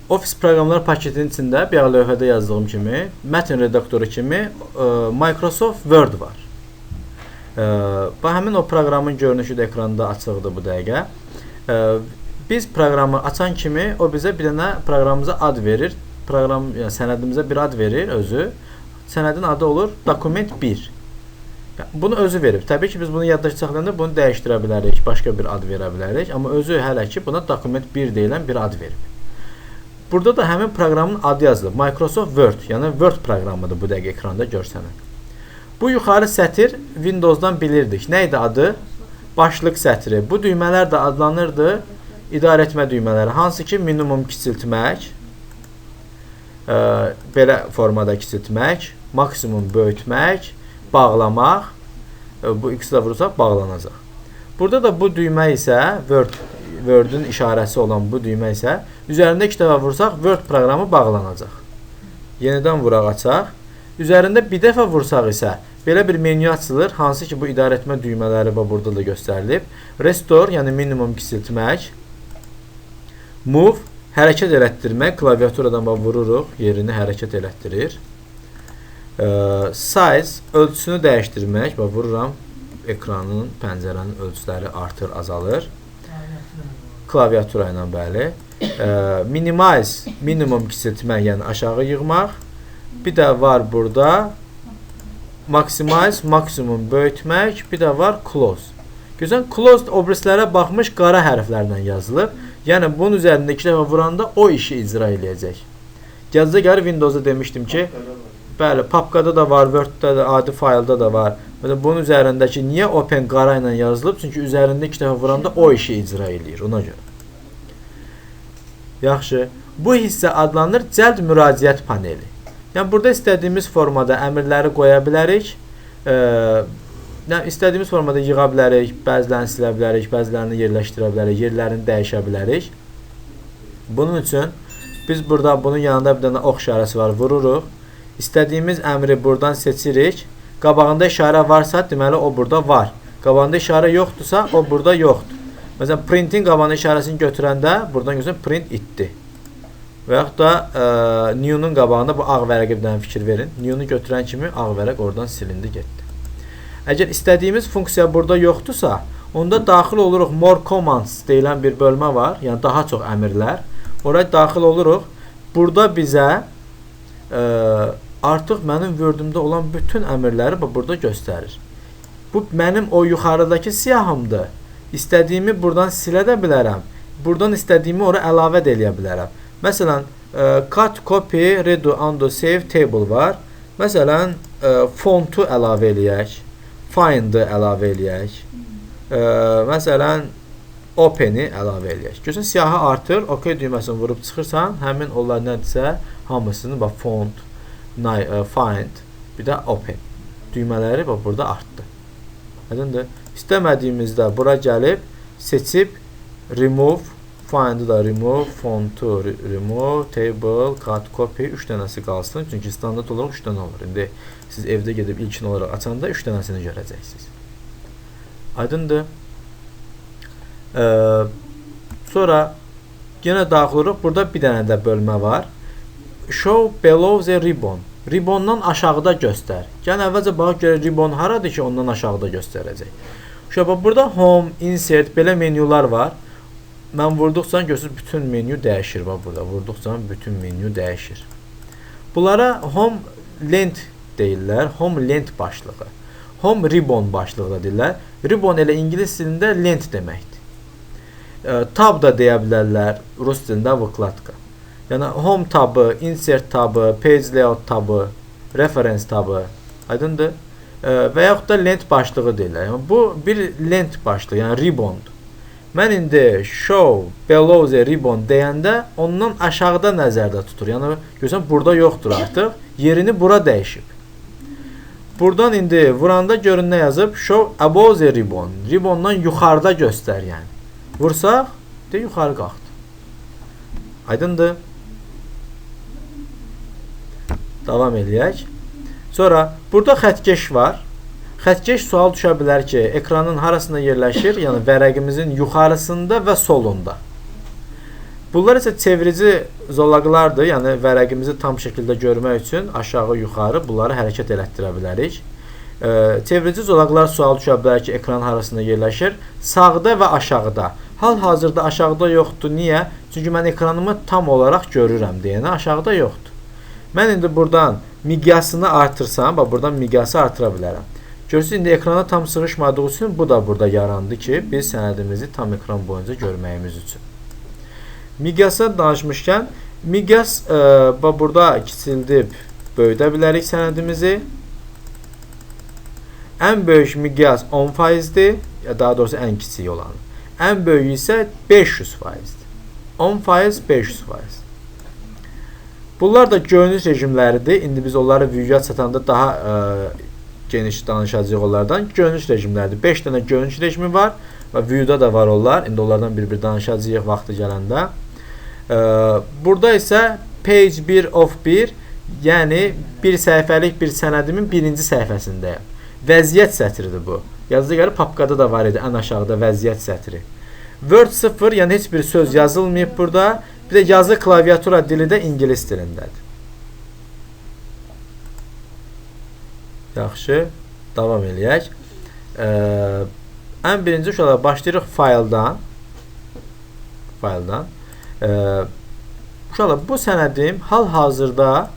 Office proqramlar paketinin içində bayaq lövhədə yazdığım kimi mətn redaktoru kimi Microsoft Word var. Bu həmin o proqramın görünüşü də ekranda açıqdır bu dəqiqə. Biz proqramı açan kimi o bizə bir dənə proqramımıza ad verir. Proqram, yəni sənədimizə bir ad verir özü. Sənədin adı olur dokument 1. Bunu özü verib. Təbii ki, biz bunu yaddaşda saxlayanda bunu dəyişdirə bilərik, başqa bir ad verə bilərik. Amma özü hələ ki buna dokument 1 deyilən bir ad verib. Burada da həmin proqramın adı yazılıb. Microsoft Word, yəni Word proqramıdır bu dəqiqə ekranda görsənən. Bu yuxarı sətir Windows-dan bilirdik. Nə idi adı? Başlıq sətri. Bu düymələr də adlanırdı idarə etmə düymələri. Hansı ki minimum kiçiltmək, belə formada kiçiltmək, maksimum böyütmək, bağlamaq. Bu ikisi də vurursaq bağlanacaq. Burada da bu düymə isə Word-ün işarəsi olan bu düymə isə üzərində iki dəfə vursaq Word proqramı bağlanacaq. Yenidən vuraq açaq. Üzərində bir dəfə vursaq isə belə bir menyu açılır, hansı ki bu idarə etmə düymələri və burada da göstərilib. Restore, yəni minimum kiçiltmək, Move, hərəkət elətdirmək, klaviaturadan bax vururuq, yerini hərəkət elətdirir. Size, ölçüsünü dəyişdirmək, bax vururam, ekranın, pəncərənin ölçüləri artır, azalır. Klaviatura ilə bəli. Minimize, minimum kiçiltmək, yəni aşağı yığmaq. Bir də var burada maximize, maksimum böyütmək, bir də var close. Görürsən, closed o birislərə baxmış qara hərflərlə yazılıb. Yəni bunun üzərində iki dəfə vuranda o işi icra eləyəcək. Gəzə gəlir Windows-da demişdim ki, bəli, papkada da var, Word-də də, adi faylda da var. Məsələn, bunun üzərindəki niyə open qara ilə yazılıb? Çünki üzərində iki dəfə vuranda o işi icra eləyir, ona görə. Yaxşı, bu hissə adlanır cəld müraciət paneli. Yəni burada istədiyimiz formada əmrləri qoya bilərik. Yəni istədiyimiz formada yığa bilərik, bəzilərini silə bilərik, bəzilərini yerləşdirə bilərik, yerlərini dəyişə bilərik. Bunun üçün biz burada bunun yanında bir dənə ox işarəsi var, vururuq. İstədiyimiz əmri buradan seçirik. Qabağında işarə varsa, deməli o burada var. Qabağında işarə yoxdursa, o burada yoxdur. Məsələn, printin qabağında işarəsini götürəndə buradan görürsən print itdi. Və yaxud da new-nun qabağında bu ağ vərəqə bir dənə fikir verin. New-nu götürən kimi ağ vərəq oradan silindi, getdi. Əgər istədiyimiz funksiya burada yoxdursa, onda daxil oluruq more commands deyilən bir bölmə var. Yəni daha çox əmrlər. Oraya daxil oluruq. Burada bizə artıq mənim Word-ümdə olan bütün əmrləri burada göstərir. Bu mənim o yuxarıdakı siyahımdır. İstədiyimi buradan silə də bilərəm. Buradan istədiyimi ora əlavə də eləyə bilərəm. Məsələn, cut, copy, redo, undo, save, table var. Məsələn, fontu əlavə eləyək. Find-ı əlavə eləyək. Məsələn, open-i əlavə eləyək. Görürsən, siyahı artır, OK düyməsini vurub çıxırsan, həmin onlar nədirsə, hamısını bax font, find, bir də open düymələri bax burada artdı. Aydındır? İstəmədiyimizdə bura gəlib seçib remove, find-ı da remove, fontu remove, table, cut, copy 3 dənəsi qalsın. Çünki standart olaraq 3 dənə olur. İndi siz evdə gedib ilkin olaraq açanda 3 dənəsini görəcəksiniz. Aydındır? Sonra yenə daxil oluruq. Burada bir dənə də bölmə var. Show below the ribbon. Ribbondan aşağıda göstər. Yəni əvvəlcə baxaq görək ribbon haradır ki, ondan aşağıda göstərəcək. Şöyle, burada home, insert belə menyular var. Mən vurduqca görürsünüz bütün menyu dəyişir. Bax burada vurduqca bütün menyu dəyişir. Bunlara home lent deyirlər. Home lent başlığı. Home ribbon başlığı da deyirlər. Ribbon elə ingilis dilində lent deməkdir. Tab da deyə bilərlər. Rus dilində вкладка. Yəni home tabı, insert tabı, page layout tabı, reference tabı. Aydındır? Və yaxud da lent başlığı deyirlər. Yəni bu bir lent başlığı, yəni ribbondur. Mən indi show below the ribbon deyəndə ondan aşağıda nəzərdə tutur. Yəni görürsən burada yoxdur artıq. Yerini bura dəyişib. Buradan indi vuranda görün nə yazıb? Show above the ribbon. Ribbondan yuxarıda göstər yəni. Vursaq, de yuxarı qalxdı. Aydındır? Davam eləyək. Sonra burada xətkeş var. Xətkeş sual düşə bilər ki, ekranın harasında yerləşir? Yəni vərəqimizin yuxarısında və solunda. Bunlar isə çevirici zolaqlardır. Yəni vərəqimizi tam şəkildə görmək üçün aşağı, yuxarı bunları hərəkət elətdirə bilərik. Çevirici zolaqlar sual düşə bilər ki, ekran harasında yerləşir? Sağda və aşağıda. Hal-hazırda aşağıda yoxdur. Niyə? Çünki mən ekranımı tam olaraq görürəm deyənə aşağıda yoxdur. Mən indi buradan miqyasını artırsam, bax buradan miqyası artıra bilərəm. Görürsünüz, indi ekrana tam sığışmadığı üçün bu da burada yarandı ki, biz sənədimizi tam ekran boyunca görməyimiz üçün. Miqyasa danışmışkən, miqyas bax burada kiçildib böyüdə bilərik sənədimizi. Ən böyük miqyas 10%-dir, daha doğrusu ən kiçik olanı. Ən böyüyü isə 500%-dir. 10%, 500%. Bunlar da görünüş rejimləridir. İndi biz onları view-ya çatanda daha geniş danışacağıq onlardan. Görünüş rejimləridir. 5 dənə görünüş rejimi var və view-da da var onlar. İndi onlardan bir-bir danışacağıq vaxtı gələndə. Burada isə page 1 of 1, yəni bir səhifəlik bir sənədimin birinci səhifəsindəyəm. Vəziyyət sətridir bu. Yazıda gəlir, papkada da var idi ən aşağıda vəziyyət sətri. Word 0, yəni heç bir söz yazılmayıb burada. Bir də yazı klaviatura dili də ingilis dilindədir. Yaxşı, davam eləyək. Ən birinci uşaqlar başlayırıq fayldan. Fayldan. Uşaqlar, bu sənədim hal-hazırda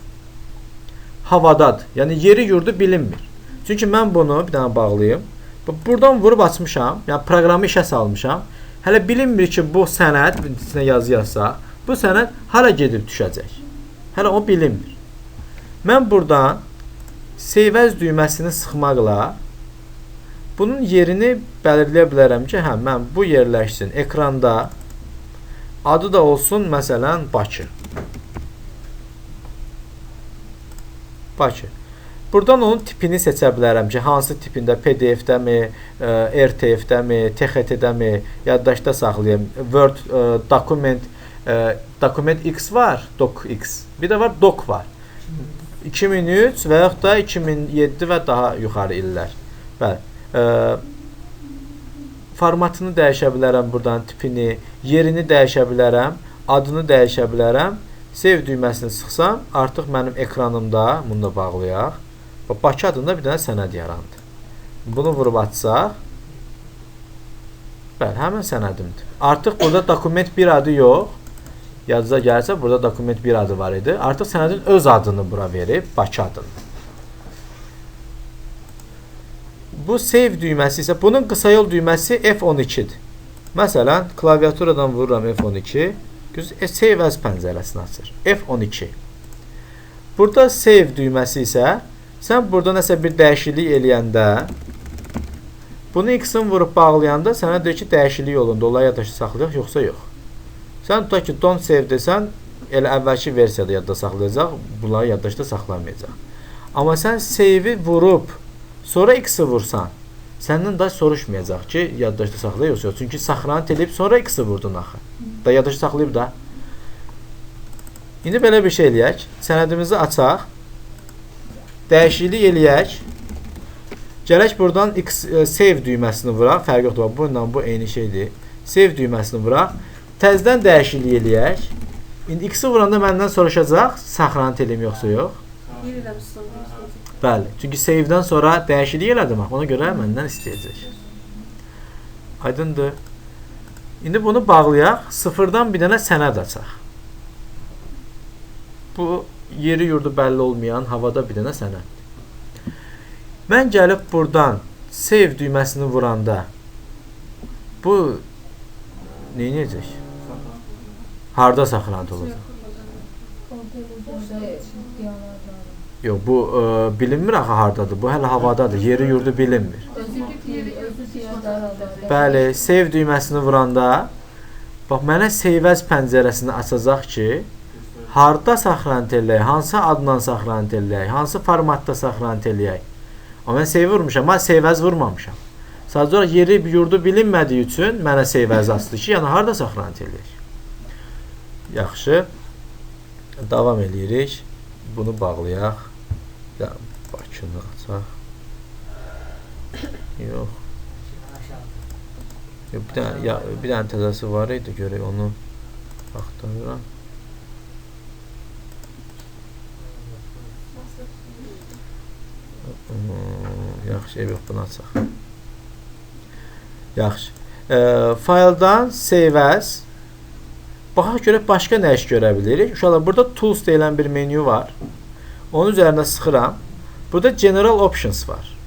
havadadır. Yəni yeri yurdu bilinmir. Çünki mən bunu bir dənə bağlayım. Buradan vurub açmışam. Yəni proqramı işə salmışam. Hələ bilinmir ki, bu sənəd, içinə yazı yazsaq, bu sənəd hara gedib düşəcək. Hələ o bilinmir. Mən buradan Save As düyməsini sıxmaqla bunun yerini belirləyə bilərəm ki, hə, mən bu yerləşsin ekranda, adı da olsun, məsələn, Bakı. Bakı. Buradan onun tipini seçə bilərəm ki, hansı tipində, PDF-dəmi, RTF-dəmi, TXT-dəmi, yaddaşda saxlayayım. Word, dokument, dokument X var, DocX. Bir də var, Doc var. 2003 və yaxud da 2007 və daha yuxarı illər. Bəli. Formatını dəyişə bilərəm buradan, tipini, yerini dəyişə bilərəm, adını dəyişə bilərəm. Save düyməsini sıxsam, artıq mənim ekranımda, bunu da bağlayaq. Bakı adında bir dənə sənəd yarandı. Bunu vurub açsaq, bəli, həmin sənədimdir. Artıq burada dokument 1 adı yox. Yadınıza gəlsə, burada dokument 1 adı var idi. Artıq sənədin öz adını bura verib, Bakı adını. Bu save düyməsi isə, bunun qısa yol düyməsi F12-dir. Məsələn, klaviaturadan vururam F12. Save as pəncərəsini açır. F12. Burada save düyməsi isə, sən burada nəsə bir dəyişiklik eləyəndə, bunu X-in vurub bağlayanda sənə deyir ki, dəyişiklik olundu, onları yaddaşda saxlayaq, yoxsa yox. Sən tutaq ki, don't save desən, elə əvvəlki versiyada yadda saxlayacaq, bunları yaddaşda saxlamayacaq. Amma sən save-i vurub, sonra X-i vursan, səndən daha soruşmayacaq ki, yaddaşda saxlayaq, yoxsa yox. Çünki saxlanı eləyib, sonra X-i vurdun axı. Da yaddaşda saxlayıb da. İndi belə bir şey eləyək. Sənədimizi açaq. Dəyişiklik eləyək. Gələk buradan X, save düyməsini vuraq. Fərqi yoxdur. Bununla bu eyni şeydir. Save düyməsini vuraq. Təzdən dəyişiklik eləyək. İndi X-i vuranda məndən soruşacaq, saxlanı eləyim yoxsa yox. Bəli. Çünki save-dən sonra dəyişiklik elədim. Ona görə məndən istəyəcək. Aydındır. İndi bunu bağlayaq. Sıfırdan bir dənə sənəd açaq. Bu yeri yurdu bəlli olmayan havada bir dənə sənəddir. Mən gəlib buradan save düyməsini vuranda bu nə edəcək? Harda saxlanıcı olacaq? Yox, bu bilinmir axı hardadır. Bu hələ havadadır. Yeri yurdu bilinmir. Bəli, save düyməsini vuranda bax mənə save as pəncərəsini açacaq ki, harda saxlanıcı eləyək, hansı adla saxlanıcı eləyək, hansı formatda saxlanıcı eləyək. Amma mən save vurmuşam, amma save as vurmamışam. Sadəcə olaraq yeri yurdu bilinmədiyi üçün mənə save as açdı ki, yəni harda saxlanıcı eləyək. Yaxşı, davam eləyirik. Bunu bağlayaq. Bakını açaq. Yox. Bir dənə təzəsi var idi, görək onu. Axtaraq. Yaxşı, eyb yox, bunu açaq. Yaxşı. Fayldan Save As. Baxaq görək başqa nə iş görə bilirik. Uşaqlar, burada Tools deyilən bir menyu var. Onun üzərinə sıxıram. Burada General Options var.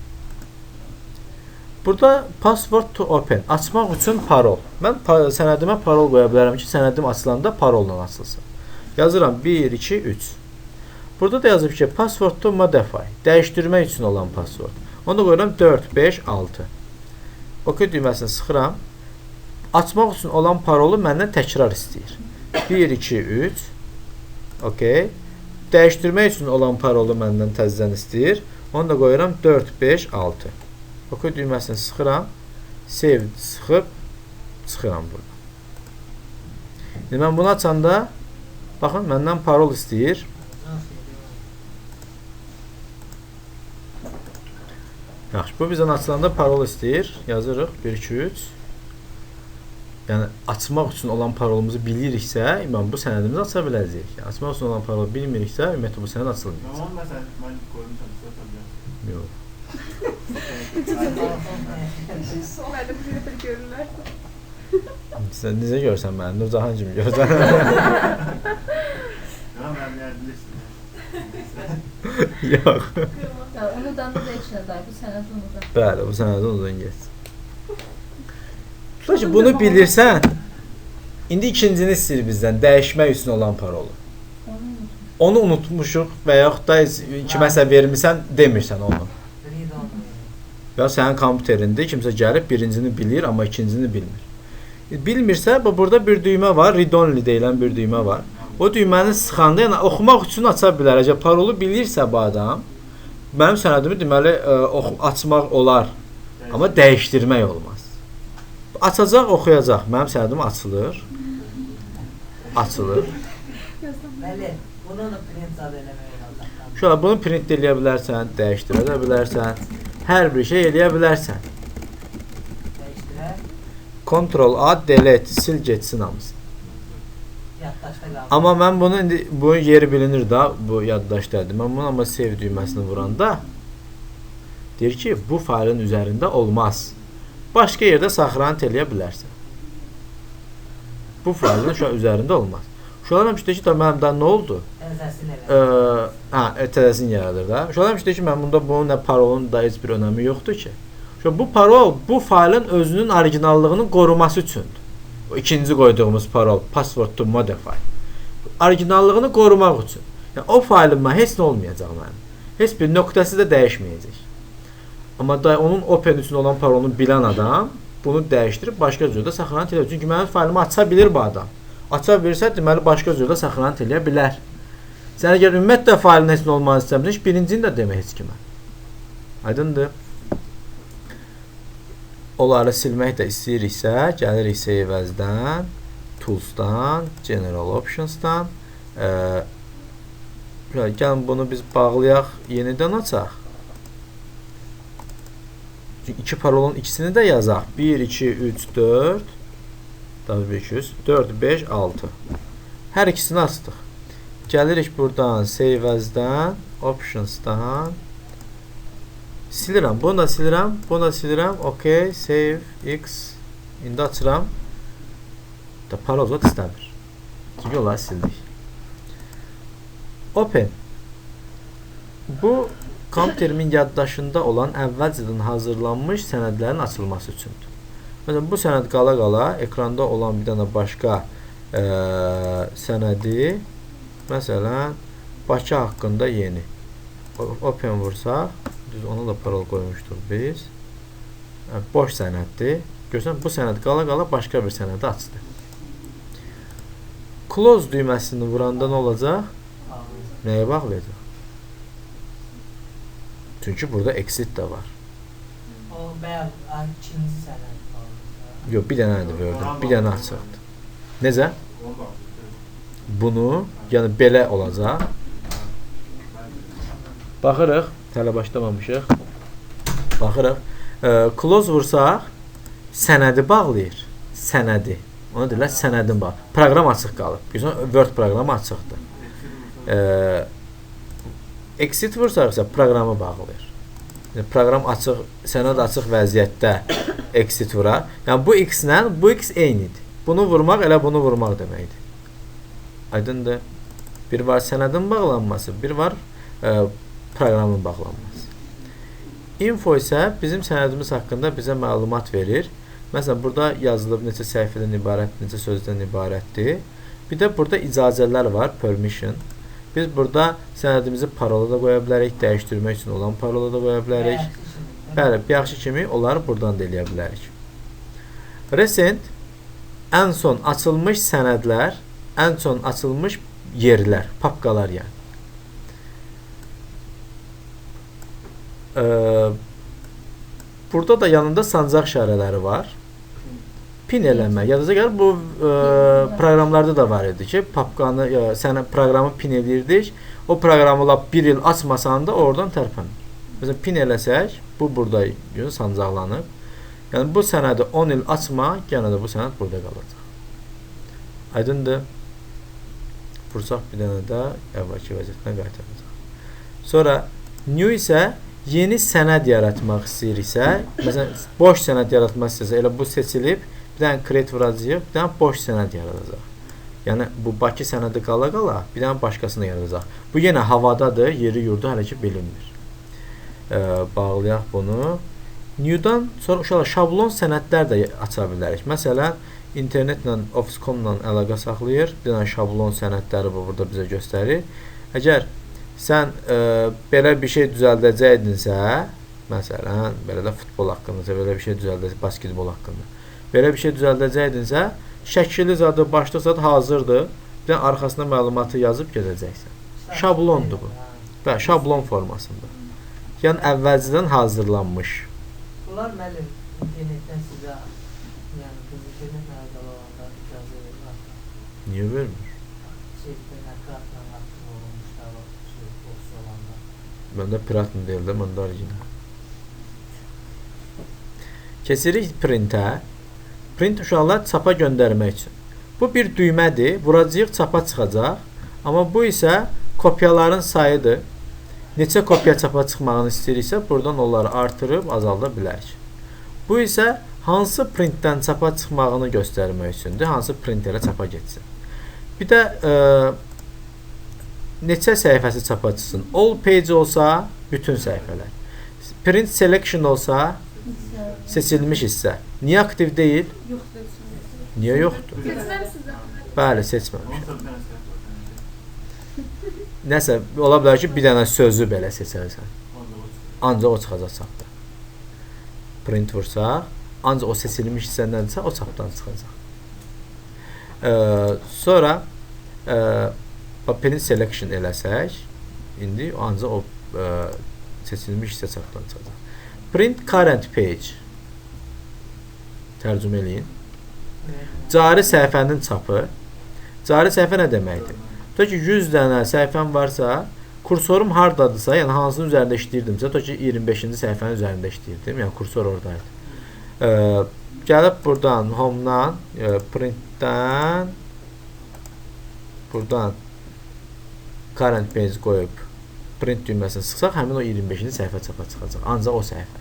Burada Password to Open. Açmaq üçün parol. Mən sənədimə parol qoya bilərəm ki, sənədim açılanda parolla açılsın. Yazıram 1, 2, 3. Burada da yazıb ki, Password to Modify. Dəyişdirmək üçün olan password. Onu da qoyuram 4, 5, 6. OK düyməsini sıxıram. Açmaq üçün olan parolu məndən təkrar istəyir. 1, 2, 3. OK. Dəyişdirmək üçün olan parolu məndən təzədən istəyir. Onu da qoyuram 4, 5, 6. OK düyməsini sıxıram. Save sıxıb çıxıram buradan. İndi mən bunu açanda baxın, məndən parol istəyir. Yaxşı, bu bizdən açılanda parol istəyir. Yazırıq 1, 2, 3. Yəni, açmaq üçün olan parolumuzu biliriksə, mən bu sənədimizi aça biləcəyik. Yəni, açmaq üçün olan parolu bilmiriksə, ümumiyyətlə bu sənəd açılmayacaq. Tamam, məsələn, mən qoymuşam, sizə ata bilərəm. Yox. Sol əlim bir görürlər. Sən necə görsən məni? Nurcahan kimi görsən. Yox, mən yəni bilirsin. Yox. Unudanda da heç nə day, bu sənədi unudan. Bəli, bu sənədi unudan getsin. Tutaq ki, bunu bilirsən, indi ikincini istəyir bizdən, dəyişmək üçün olan parolu. Onu unutmuşuq və yaxud da kiməsə vermirsən, demirsən onu. Və sənin kompüterində kimsə gəlib birincini bilir, amma ikincini bilmir. Bilmirsə, burada bir düymə var, read only deyilən bir düymə var. O düyməni sıxanda, yəni oxumaq üçün aça bilər. Əgər parolu bilirsə bu adam, mənim sənədimi deməli açmaq olar, amma dəyişdirmək olmaz. Açacaq, oxuyacaq. Mənim sənədim açılır. Açılır. Bəli, bunu da print zad eləmək olar. Şöyle, bunu print eləyə bilərsən, dəyişdirə də bilərsən. Hər bir şey eləyə bilərsən. Dəyişdirə. Ctrl A, delete, sil getsin hamısı. Yaddaşda qalır. Amma mən bunu indi, bunun yeri bilinir da, bu yaddaşdadır. Mən bunu amma save düyməsini vuranda deyir ki, bu faylın üzərində olmaz. Başqa yerdə saxranət eləyə bilərsən. Bu faylın şu an üzərində olmaz. Uşaqlar mən fikirdə ki, mənim daha nə oldu? Təzəsini elə. Hə, təzəsini yaradır da. Uşaqlar mən fikirdə ki, mən bunda bunun nə parolun da heç bir önəmi yoxdur ki. Uşaq, bu parol bu faylın özünün orijinallığının qoruması üçündür. O ikinci qoyduğumuz parol, password to modify. Orijinallığını qorumaq üçün. Yəni o faylıma heç nə olmayacaq mənim. Heç bir nöqtəsi də dəyişməyəcək. Amma da onun open üçün olan parolunu bilən adam bunu dəyişdirib başqa cürdə saxlanət eləyə bilər. Çünki mənim faylımı aça bilir bu adam. Aça bilirsə, deməli başqa cürdə saxlanət eləyə bilər. Sən əgər ümumiyyətlə faylın heç nə olmağını istəmirsən, heç birincini də demə heç kimə. Aydındır? Onları silmək də istəyiriksə, gəlirik Save As-dən, Tools-dan, General Options-dan. Gəlin bunu biz bağlayaq, yenidən açaq. Çünki iki parolun ikisini də yazaq. 1, 2, 3, 4, daha 1, 2, 3, 4, 5, 6. Hər ikisini açdıq. Gəlirik buradan Save As-dən, Options-dan. Silirəm. Bunu da silirəm. Bunu da silirəm. OK, Save, X. İndi açıram. Da parol zat istəmir. Çünki onları sildik. Open. Bu kompüterimin yaddaşında olan əvvəlcədən hazırlanmış sənədlərin açılması üçündür. Məsələn, bu sənəd qala-qala ekranda olan bir dənə başqa sənədi, məsələn, Bakı haqqında yeni. Open vursaq, düz ona da parol qoymuşduq biz. Boş sənəddir. Görsən, bu sənəd qala-qala başqa bir sənədi açdı. Close düyməsini vuranda nə olacaq? Nəyə bağlayacaq? Çünki burada exit də var. O bəyaz, ikinci sənəd bağlayacaq. Yox, bir dənədir Word-ün, bir dənə açıqdır. Necə? Bunu, yəni belə olacaq. Baxırıq, hələ başlamamışıq. Baxırıq. Close vursaq, sənədi bağlayır. Sənədi. Ona deyirlər, sənədin bağlayır. Proqram açıq qalır. Görürsən, Word proqramı açıqdır. Exit vursaq isə proqramı bağlayır. Yəni, proqram açıq, sənəd açıq vəziyyətdə exit vurar. Yəni bu x-lə bu x eynidir. Bunu vurmaq elə bunu vurmaq deməkdir. Aydındır? Bir var sənədin bağlanması, bir var proqramın bağlanması. Info isə bizim sənədimiz haqqında bizə məlumat verir. Məsələn, burada yazılıb neçə səhifədən ibarət, neçə sözdən ibarətdir. Bir də burada icazələr var, permission. Biz burada sənədimizi parola da qoya bilərik, dəyişdirmək üçün olan parola da qoya bilərik. Bəli, yaxşı kimi onları buradan da eləyə bilərik. Recent ən son açılmış sənədlər, ən son açılmış yerlər, papkalar yəni. Burada da yanında sancaq işarələri var. Pin eləmək. Yadınıza gəlir, bu proqramlarda da var idi ki, papkanı, sənə proqramı pin eləyirdik. O proqramı lap bir il açmasan da oradan tərpənmir. Məsələn, pin eləsək, bu burada sancaqlanıb. Yəni, bu sənədi 10 il açma, yenə də bu sənəd burada qalacaq. Aydındır? Vursaq bir dənə də əvvəlki vəziyyətinə qaytaracaq. Sonra, new isə yeni sənəd yaratmaq istəyiriksə, məsələn, boş sənəd yaratmaq istəyirsə, elə bu seçilib, bir dənə create vuracağıq, bir dənə boş sənəd yaradacaq. Yəni, bu Bakı sənədi qala-qala, bir dənə başqasını yaradacaq. Bu yenə havadadır, yeri yurdu hələ ki bilinmir. Bağlayaq bunu. New-dan sonra uşaqlar şablon sənədlər də aça bilərik. Məsələn, internetlə, Office.com-la əlaqə saxlayır. Bir dənə şablon sənədləri bu burada bizə göstərir. Əgər sən belə bir şey düzəldəcəkdinsə, məsələn, belə də futbol haqqında, belə bir şey düzəldəcək, basketbol haqqında. Belə bir şey düzəldəcəkdinsə, şəkili zadı, başlıq zadı hazırdır. Bir dənə arxasına məlumatı yazıb gedəcəksən. Şablondur bu. Bəli, şablon formasında. Yəni, əvvəlcədən hazırlanmış. Bunlar müəllim, internetdən sizə, yəni, internetlə əlaqəli olanda icazə verir artıq. Niyə vermir? Şeydə, piratla aktiv olunmuşlar, ofis olanda. Məndə piratla deyil də, məndə orijinal. Keçirik printə. Print uşaqlar çapa göndərmək üçün. Bu bir düymədir, vuracağıq, çapa çıxacaq. Amma bu isə kopyaların sayıdır. Neçə kopya çapa çıxmağını istəyiriksə, buradan onları artırıb azalda bilərik. Bu isə hansı printdən çapa çıxmağını göstərmək üçündür, hansı printerə çapa getsin. Bir də neçə səhifəsi çapa çıxsın. All page olsa, bütün səhifələr. Print selection olsa, seçilmiş hissə. Niyə aktiv deyil? Yoxdur. Niyə yoxdur? Seçməmişsiniz. Bəli, seçməmişəm. Nəsə, ola bilər ki, bir dənə sözü belə seçərsən. Ancaq o çıxacaq çapda. Print vursaq, ancaq o seçilmiş hissədənsə o çapdan çıxacaq. Sonra print selection eləsək, indi ancaq o seçilmiş hissə çapdan çıxacaq. Print current page. Tərcümə eləyin. Cari səhifənin çapı. Cari səhifə nə deməkdir? Tutaq ki, 100 dənə səhifəm varsa, kursorum hardadırsa, yəni hansının üzərində işləyirdimsə, tutaq ki, 25-ci səhifənin üzərində işləyirdim, yəni kursor oradaydı. Gəlib buradan, home-dan, print-dən, buradan current page qoyub print düyməsini sıxsaq, həmin o 25-ci səhifə çapa çıxacaq. Ancaq o səhifə.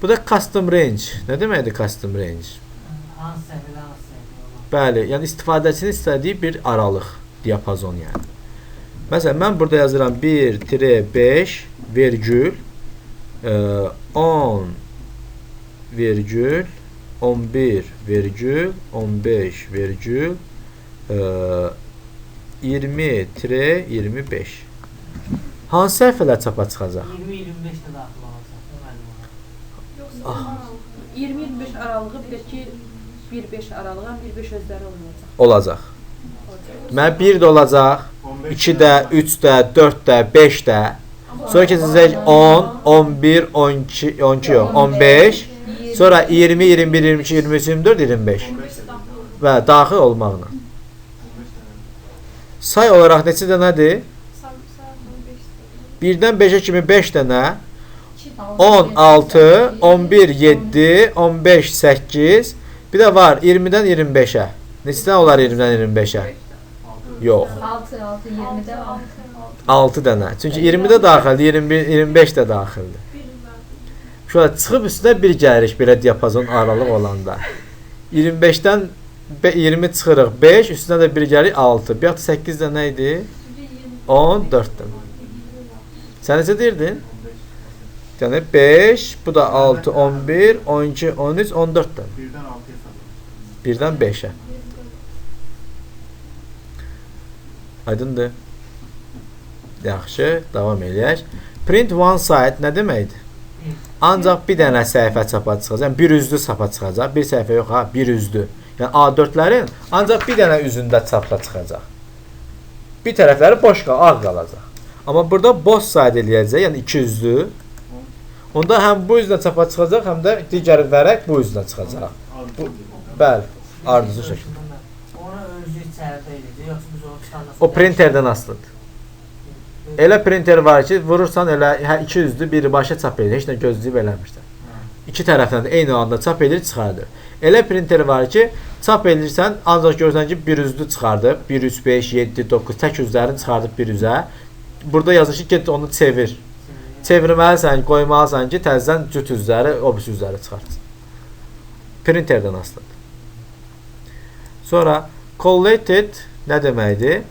Bu da custom range. Nə deməkdir custom range? Hansı səhifədə, hansı səhifədə olan? Bəli, yəni istifadəçinin istədiyi bir aralıq, diapazon yəni. Məsələn, mən burada yazıram 1-5, vergül, 10, vergül, 11, vergül, 15, vergül, 20-25. Hansı səhifələr çapa çıxacaq? 20-25 də daxil olacaq, müəllim ona. 20-25 aralığı, bir də ki, 1-5 aralığı, 1-5 özləri olmayacaq. Olacaq. Mən 1 də olacaq, 2 də, 3 də, 4 də, 5 də. Sonra keçəcək 10, 11, 12, 12 yox, 15. Sonra 20, 21, 22, 23, 24, 25. Və daxil olmaqla. Say olaraq neçə dənədir? 1-dən 5-ə kimi 5 dənə. 10, 6, 11, 7, 15, 8. Bir də var 20-dən 25-ə. Neçədən olar 20-dən 25-ə? Yox. 6, 6, 20-də var. 6 dənə. Çünki 20 də daxildir, 21, 25 də daxildir. Şöyle çıxıb üstünə bir gəlirik belə diapazon aralıq olanda. 25-dən 20 çıxırıq 5, üstünə də bir gəlirik 6. Bir 8 də nə idi? 14 dənə. Sən necə deyirdin? Yəni 5, bu da 6, 11, 12, 13, 14 dənə. 1-dən 6-ya saxlamışdım. 1-dən 5-ə. Aydındır. Yaxşı, davam eləyək. Print one side nə deməkdir? Ancaq bir dənə səhifə çapa çıxacaq. Yəni bir üzlü çapa çıxacaq. Bir səhifə yox ha, bir üzlü. Yəni A4-lərin ancaq bir dənə üzündə çapla çıxacaq. Bir tərəfləri boş qal, ağ qalacaq. Amma burada both side eləyəcək, yəni iki üzlü. Onda həm bu üzlə çapa çıxacaq, həm də digər vərəq bu üzlə çıxacaq. Bu, bəli, ardıcıl şəkildə. Ona özü içəridə eləyəcək, yoxsa biz onu çıxandan O printerdən asılıdır. Elə printer var ki, vurursan elə hə, iki üzlü birbaşa çap edir, heç nə gözləyib eləmirsən. İki tərəfdən də eyni anda çap edir, çıxardır. Elə printer var ki, çap edirsən, ancaq görürsən ki, bir üzlü çıxardıb, 1, 3, 5, 7, 9 tək üzlərini çıxardıb bir üzə. Burada yazır ki, get onu çevir. Çevirməlisən, qoymalısan ki, təzədən cüt üzləri, o birisi üzləri çıxartsın. Printerdən asılıdır. Sonra collated nə deməkdir?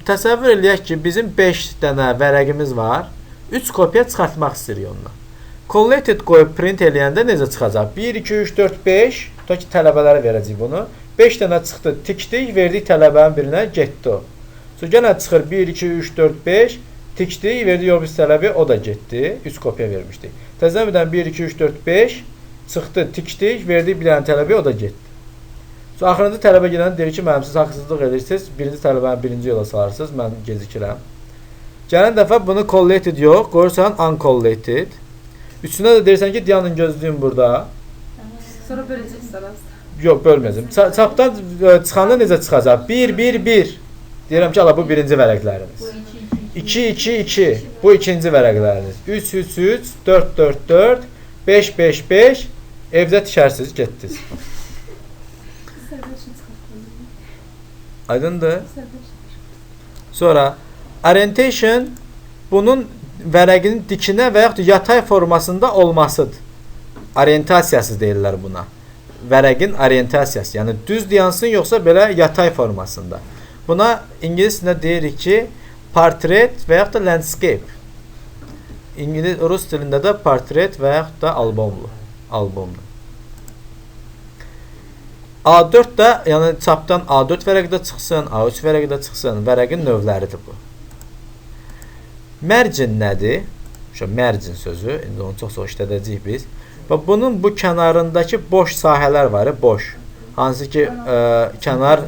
Təsəvvür eləyək ki, bizim 5 dənə vərəqimiz var. 3 kopya çıxartmaq istəyirik ondan. Collated qoyub print eləyəndə necə çıxacaq? 1, 2, 3, 4, 5. Tutaq ki, tələbələrə verəcəyik bunu. 5 dənə çıxdı, tikdik, verdik tələbənin birinə, getdi o. Sonra yenə çıxır 1, 2, 3, 4, 5. Tikdik, verdik o birisi tələbəyə, o da getdi. 3 kopya vermişdik. Təzədən bir dənə 1, 2, 3, 4, 5 çıxdı, tikdik, verdik bir dənə tələbəyə, o da getdi. Sonra axırıncı tələbə gedəndə deyir ki, mənim siz haqsızlıq edirsiniz. Birinci tələbəni birinci yola salarsınız, mən gecikirəm. Gələn dəfə bunu collated yox, qoyursan uncollated. Üçünə də deyirsən ki, dayanın gözlüyüm burada. Sonra böləcəksən az. Yox, bölməyəcəm. Çapdan çıxanda necə çıxacaq? 1, 1, 1. Deyirəm ki, ala bu birinci vərəqləriniz. 2, 2, 2. Bu ikinci vərəqləriniz. 3, 3, 3, 4, 4, 4, 5, 5, 5. Evdə tikərsiniz, getdiniz. Aydındır. Sonra orientation bunun vərəqinin dikinə və yaxud da yatay formasında olmasıdır. Orientasiyası deyirlər buna. Vərəqin orientasiyası, yəni düz dayansın yoxsa belə yatay formasında. Buna ingilis dilində deyirik ki, portret və yaxud da landscape. İngilis rus dilində də portret və yaxud da albomlu. Albomlu. A4 də, yəni çapdan A4 vərəqi də çıxsın, A3 vərəqi də çıxsın. Vərəqin növləridir bu. Margin nədir? Şu margin sözü, indi onu çox-çox işlədəcəyik biz. Və bunun bu kənarındakı boş sahələr var, boş. Hansı ki, kənar,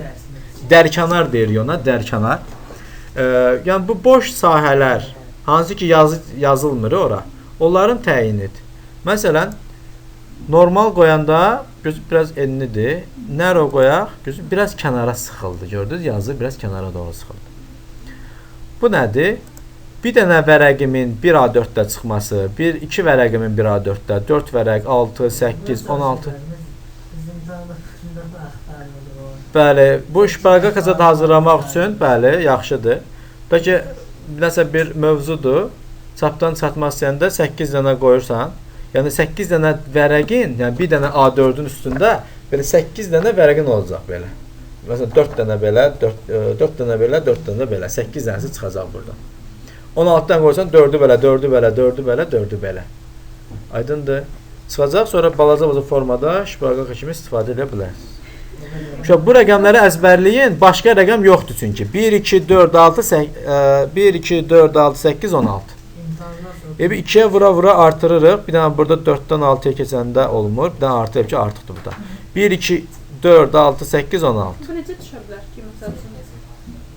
dərkənar deyirik ona, dərkənar. Yəni bu boş sahələr, hansı ki yazılmır ora, onların təyinidir. Məsələn, normal qoyanda gözü biraz enlidir. Narrow qoyaq, gözü biraz kənara sıxıldı. Gördünüz, yazı biraz kənara doğru sıxıldı. Bu nədir? Bir dənə vərəqimin 1 A4-də çıxması, 2 vərəqimin 1 A4-də, 4 vərəq, 6, 8, 16. Bəli, bu şparqakaca da hazırlamaq üçün, bəli, yaxşıdır. Bəlkə nəsə bir mövzudur, çapdan çıxartmaq istəyəndə 8 dənə qoyursan, yəni 8 dənə vərəqin, yəni bir dənə A4-ün üstündə belə 8 dənə vərəqin olacaq belə. Məsələn, 4 dənə belə, 4 dənə belə, 4 dənə belə, 8 dənəsi çıxacaq buradan. 16 dənə qoysan 4-ü belə, 4-ü belə, 4-ü belə, 4-ü belə. Aydındır. Çıxacaq, sonra balaca-balaca formada şparqaka kimi istifadə edə bilərsiniz. Şöyle, bu rəqəmləri əzbərləyin, başqa rəqəm yoxdur çünki. 1, 2, 4, 6, 1, 2, 4, 6, 8, 16. 2-yə vura-vura artırırıq. Bir dənə burada 4-dən 6-ya keçəndə olmur. Bir dənə artırıb ki, artıqdır burada. 1, 2, 4, 6, 8, 16. Bu necə düşə bilər ki, məsəl üçün?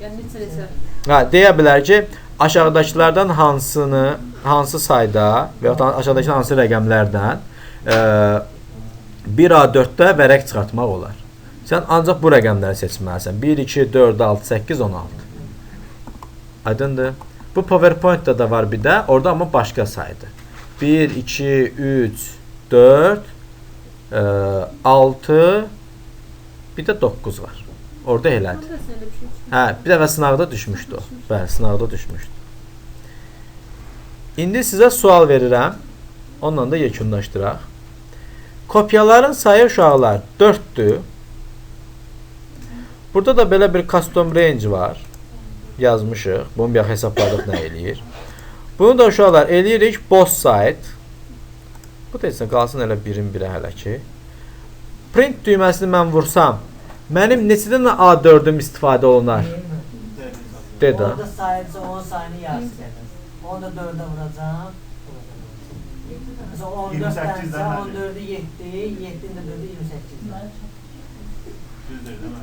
Yəni neçə-neçə? Hə, deyə bilər ki, aşağıdakılardan hansını, hansı sayda və yaxud da aşağıdakı hansı rəqəmlərdən 1A4-də vərəq çıxartmaq olar. Sən ancaq bu rəqəmləri seçməlisən. 1, 2, 4, 6, 8, 16. Aydındır. Bu PowerPoint-da da var bir də. Orada amma başqa saydır. 1, 2, 3, 4, 6, Bir də 9 var. Orada elədir. Hə, bir dəfə sınaqda düşmüşdü o. Bəli, sınaqda düşmüşdü. İndi sizə sual verirəm. Onunla da yekunlaşdıraq. Kopyaların sayı uşaqlar 4-dür. Burada da belə bir custom range var. Yazmışıq. Bunu bir hesabladıq nə eləyir. Bunu da uşaqlar eləyirik both side. Bu da isə qalsın elə birin birə hələ ki. Print düyməsini mən vursam, mənim neçə dənə A4-üm istifadə olunar? De də. Orada sayıcı 10 sayını yarısı gəlir. Onu da 4-ə vuracam. Mesela 14 dənəsə 14-ü 7, 7-ni də 4-ü 28. Düzdür, değil mi?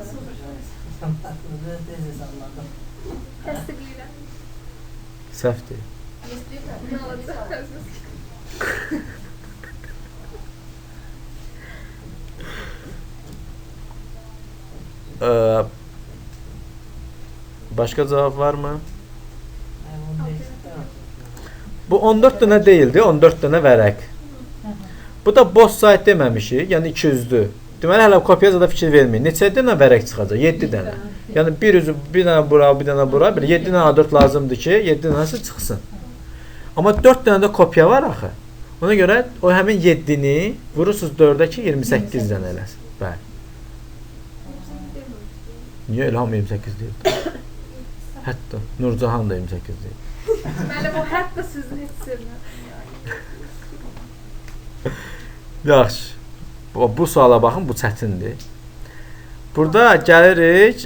Tez hesabladım. Təsdiqləyirəm. Səhvdir. Nə olacaq? Başqa cavab var mı? Bu 14 dənə deyildi, 14 dənə vərəq. Bu da both side deməmişik, yəni 200-dür. Deməli hələ kopyaya da fikir verməyin. Neçə dənə vərəq çıxacaq? 7 dənə. Yəni bir üzü bir dənə bura, bir dənə bura, bir 7 dənə A4 lazımdır ki, 7 dənəsi çıxsın. Amma 4 dənə də kopya var axı. Ona görə o həmin 7-ni vurursunuz 4-ə ki, 28 dənə eləsin. Bəli. Niyə elə hamı 28 deyirdi? Hətta Nurcahan da 28 deyirdi. Müəllim o hətta sözünü heç sevmirəm. Yaxşı. Bu suala baxın, bu çətindir. Burada gəlirik,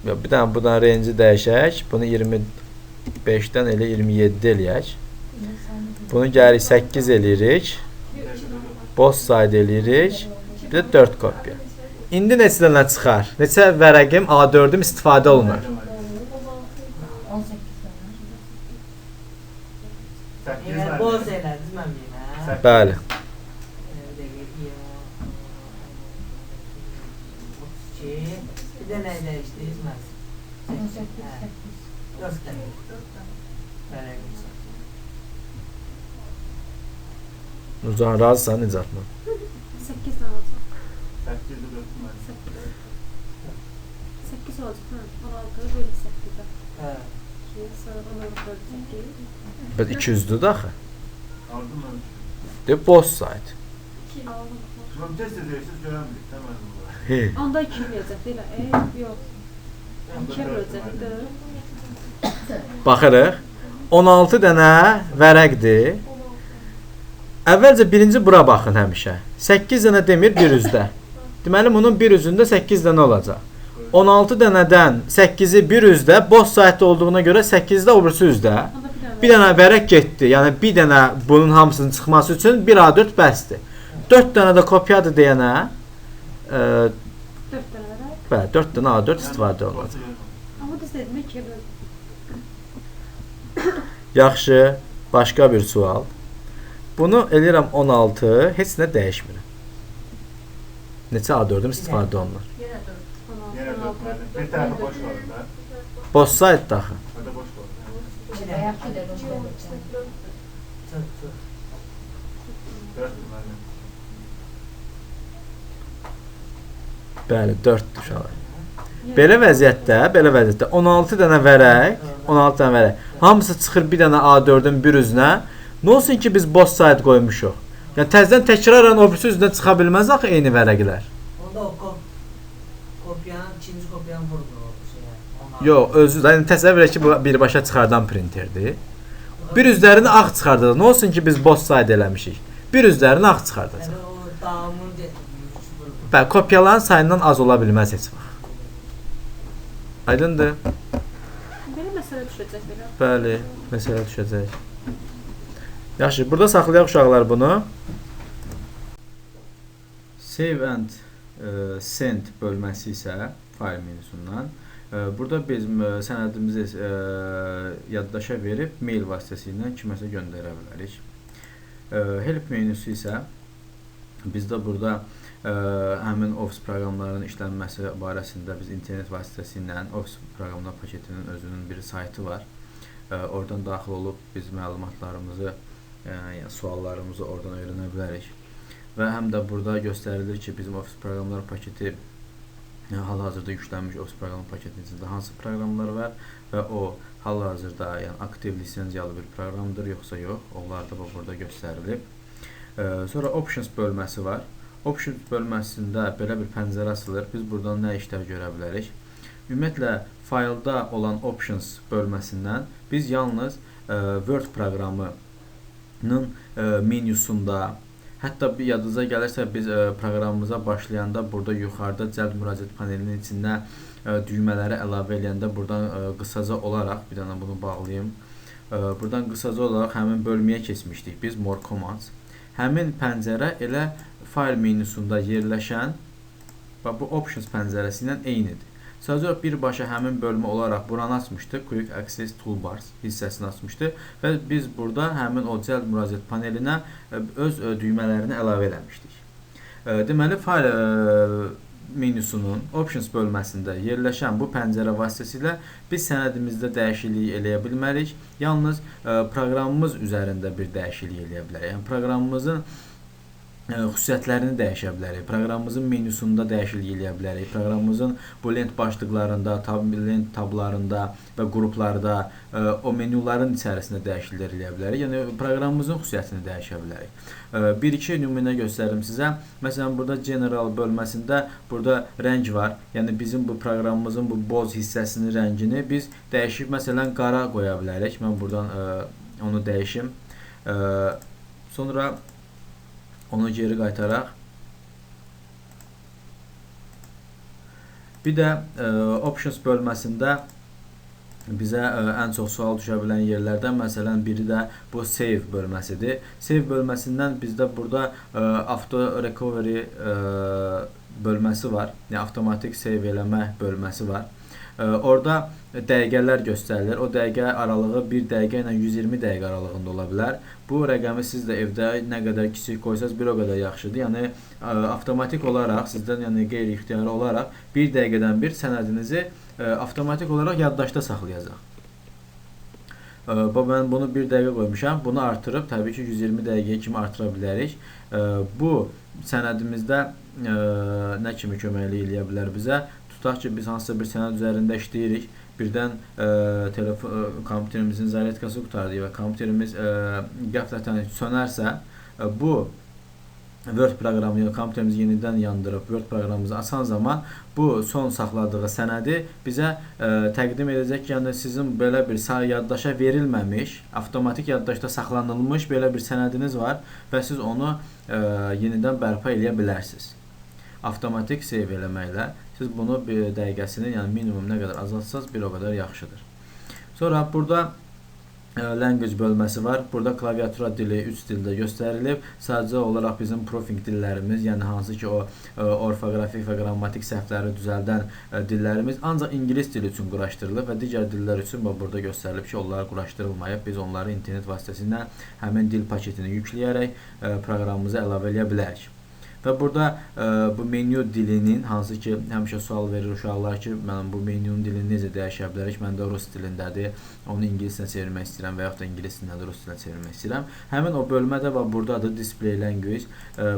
bir dənə buradan range-i dəyişək. Bunu 25-dən elə 27 eləyək. Bunu gəlirik 8 eləyirik. Both side eləyirik. Bir də 4 kopya. İndi neçə dənə çıxar? Neçə vərəqim A4-üm istifadə olunur? 18 dənə. Yəni boz elədiniz mən bilməm. Bəli. 32. Bir də nə dəyişdiniz mən? 18, 4 dənə. Vərəqim çıxar. Nurcan razısan Nicatla? 8 dənə olacaq. 8-də 4 müəllim. 8 olacaq. 16 bölü 8-ə. Hə. 2, sonra 16 bölü 8. Bəs 200-dür də axı. Aldım mən. De both side. Mən tez-tez edirsiniz, görəmirik də müəllim bunları. Onda 2 eləyəcək, elə? Yox. 2-yə böləcək, 4. Baxırıq. 16 dənə vərəqdir. Əvvəlcə birinci bura baxın həmişə. 8 dənə demir bir üzdə. Deməli, bunun bir üzündə 8 dənə olacaq. 16 dənədən 8-i bir üzdə, both side olduğuna görə 8-də o birisi üzdə. Bir dənə vərəq getdi. Yəni, bir dənə bunun hamısının çıxması üçün 1 A4 bəsdir. 4 dənə də kopyadır deyənə, 4 dənə vərəq? Bəli, 4 dənə A4 istifadə olunacaq. Amma düz dedim, 2-yə böldüm. Yaxşı, başqa bir sual. Bunu eləyirəm 16, heç nə dəyişmirəm. Neçə A4-üm istifadə olunur? Yenə 4. Yenə 4 müəllim. Bir tərəfi boş qalır da. Both side axı. Orada boş qalır. Çox, çox. 4 müəllim. Bəli, 4-dür uşaqlar. Belə vəziyyətdə 16 dənə vərəq, 16 dənə vərəq. Hamısı çıxır bir dənə A4-ün bir üzünə. Nə olsun ki, biz both side qoymuşuq? Yəni təzədən təkrarən o birisi üzünə çıxa bilməz axı eyni vərəqlər. Onda o kopyanın, ikinci kopyanı vurmur o şeyə. Yox, özü də. Yəni təsəvvür et ki, bu birbaşa çıxardan printerdir. Bir üzlərini ağ çıxardacaq. Nə olsun ki, biz both side eləmişik. Bir üzlərini ağ çıxardacaq. Yəni o davamını vurmur. Bəli, kopyaların sayından az ola bilməz heç vaxt. Aydındır? Belə məsələ düşəcək belə. Bəli, məsələ düşəcək. Yaxşı, burada saxlayaq uşaqlar bunu. Save and Send bölməsi isə fayl menusundan. Burada biz sənədimizi yaddaşa verib mail vasitəsilə kiməsə göndərə bilərik. Help menusu isə bizdə burada həmin Office proqramlarının işlənməsi barəsində biz internet vasitəsilə Office proqramlar paketinin özünün bir saytı var. Oradan daxil olub biz məlumatlarımızı, yəni suallarımızı oradan öyrənə bilərik. Və həm də burada göstərilir ki, bizim Office proqramlar paketi hal-hazırda yüklənmiş Office proqramlar paketinin içində hansı proqramlar var və o hal-hazırda yəni aktiv lisenziyalı bir proqramdır yoxsa yox, onlar da burada göstərilib. Sonra Options bölməsi var. Options bölməsində belə bir pəncərə açılır. Biz buradan nə işlər görə bilərik? Ümumiyyətlə, faylda olan Options bölməsindən biz yalnız Word proqramının menyusunda, hətta bir yadınıza gəlirsə biz proqramımıza başlayanda burada yuxarıda cəlb müraciət panelinin içində düymələri əlavə eləyəndə buradan qısaca olaraq, bir dənə bunu bağlayım, buradan qısaca olaraq həmin bölməyə keçmişdik biz, More Commands. Həmin pəncərə elə fayl menüsunda yerləşən bax, bu Options pəncərəsi ilə eynidir. Sadəcə birbaşa həmin bölmə olaraq buranı açmışdı, Quick Access Toolbars hissəsini açmışdı və biz burada həmin o cəlb müraciət panelinə öz düymələrini əlavə eləmişdik. Deməli, fayl menyusunun Options bölməsində yerləşən bu pəncərə vasitəsilə biz sənədimizdə dəyişiklik eləyə bilmərik. Yalnız proqramımız üzərində bir dəyişiklik eləyə bilərik. Yəni, proqramımızın xüsusiyyətlərini dəyişə bilərik, proqramımızın menyusunda dəyişiklik eləyə bilərik, proqramımızın bu lent başlıqlarında, lent tablarında və qruplarda o menyuların içərisində dəyişikliklər eləyə bilərik. Yəni, proqramımızın xüsusiyyətini dəyişə bilərik. Bir-iki nümunə göstərim sizə. Məsələn, burada General bölməsində burada rəng var. Yəni, bizim bu proqramımızın bu boz hissəsinin rəngini biz dəyişib, məsələn, qara qoya bilərik. Mən buradan onu dəyişim. Sonra onu geri qaytaraq. Bir də Options bölməsində bizə ən çox sual düşə bilən yerlərdən, məsələn, biri də bu Save bölməsidir. Save bölməsindən bizdə burada Auto Recovery bölməsi var. Yəni, avtomatik save eləmə bölməsi var. Orada dəqiqələr göstərilir. O dəqiqə aralığı 1 dəqiqə ilə 120 dəqiqə aralığında ola bilər. Bu rəqəmi siz də evdə nə qədər kiçik qoysaz bir o qədər yaxşıdır. Yəni, avtomatik olaraq, sizdən yəni, qeyri-ixtiyari olaraq 1 dəqiqədən bir sənədinizi avtomatik olaraq yaddaşda saxlayacaq. Mən bunu 1 dəqiqə qoymuşam. Bunu artırıb, təbii ki, 120 dəqiqəyə kimi artıra bilərik. Bu sənədimizdə nə kimi köməklik eləyə bilər bizə? Tutaq ki, biz hansısa bir sənəd üzərində işləyirik, birdən kompüterimizin zaryadkası qurtardı və kompüterimiz qəflətən sönərsə, bu Word proqramı, yəni kompüterimizi yenidən yandırıb Word proqramımızı açan zaman bu son saxladığı sənədi bizə təqdim edəcək ki, yəni sizin belə bir yaddaşa verilməmiş, avtomatik yaddaşda saxlanılmış belə bir sənədiniz var və siz onu yenidən bərpa eləyə bilərsiniz. Avtomatik save eləməklə siz bunu bir dəqiqəsini, yəni minimum nə qədər azaltsanız bir o qədər yaxşıdır. Sonra burada language bölməsi var. Burada klaviatura dili 3 dildə göstərilib. Sadəcə olaraq bizim proofing dillərimiz, yəni hansı ki o orfoqrafik və qrammatik səhvləri düzəldən dillərimiz ancaq ingilis dili üçün quraşdırılıb və digər dillər üçün burada göstərilib ki, onlar quraşdırılmayıb. Biz onları internet vasitəsilə həmin dil paketini yükləyərək proqramımıza əlavə eləyə bilərik. Və burada bu menyu dilinin, hansı ki, həmişə sual verir uşaqlar ki, mən bu menyunun dilini necə dəyişə bilərik? Məndə rus dilindədir, onu ingilis dilinə çevirmək istəyirəm və yaxud da ingilis dilindən rus dilinə çevirmək istəyirəm. Həmin o bölmə də var, buradadır, Display Language.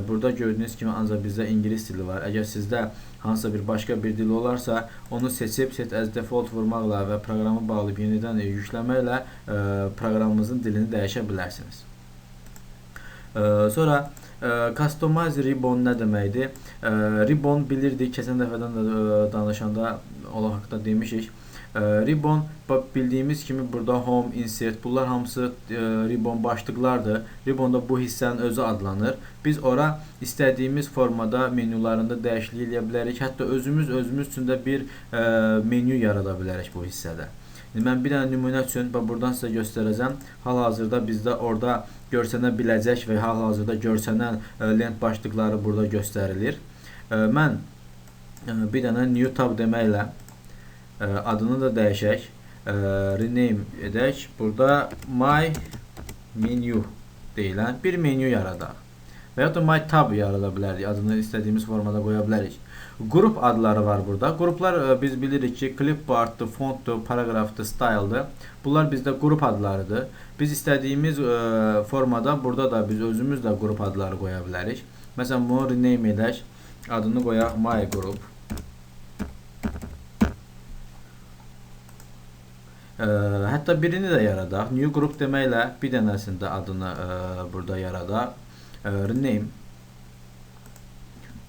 Burada gördüyünüz kimi ancaq bizdə ingilis dili var. Əgər sizdə hansısa bir başqa bir dil olarsa, onu seçib Set as Default vurmaqla və proqramı bağlayıb yenidən yükləməklə proqramımızın dilini dəyişə bilərsiniz. Sonra Customize Ribbon nə deməkdir? Ribbon bilirdik, keçən dəfədən də danışanda onun haqqında demişik. Ribbon, bildiyimiz kimi burada Home, Insert, bunlar hamısı ribbon başlıqlardır. Ribbonda bu hissənin özü adlanır. Biz ora istədiyimiz formada menyularında dəyişiklik eləyə bilərik. Hətta özümüz üçün də bir menyu yarada bilərik bu hissədə. Mən bir dənə nümunə üçün buradan sizə göstərəcəm. Hal-hazırda bizdə orada görsənə biləcək və hal-hazırda görsənən lent başlıqları burada göstərilir. Mən bir dənə New Tab deməklə adını da dəyişək, rename edək. Burada My Menu deyilən bir menyu yaradaq. Və ya da My Tab yarada bilərdik. Adını istədiyimiz formada qoya bilərik. Qrup adları var burada. Qruplar biz bilirik ki, clipboard'dır, fontdur, paragrafdır, style'dır. Bunlar bizdə qrup adlarıdır. Biz istədiyimiz formada burada da biz özümüz də qrup adları qoya bilərik. Məsələn, bunu rename edək. Adını qoyaq My Group. Hətta birini də yaradaq. New Group deməklə bir dənəsini də adını burada yaradaq. Rename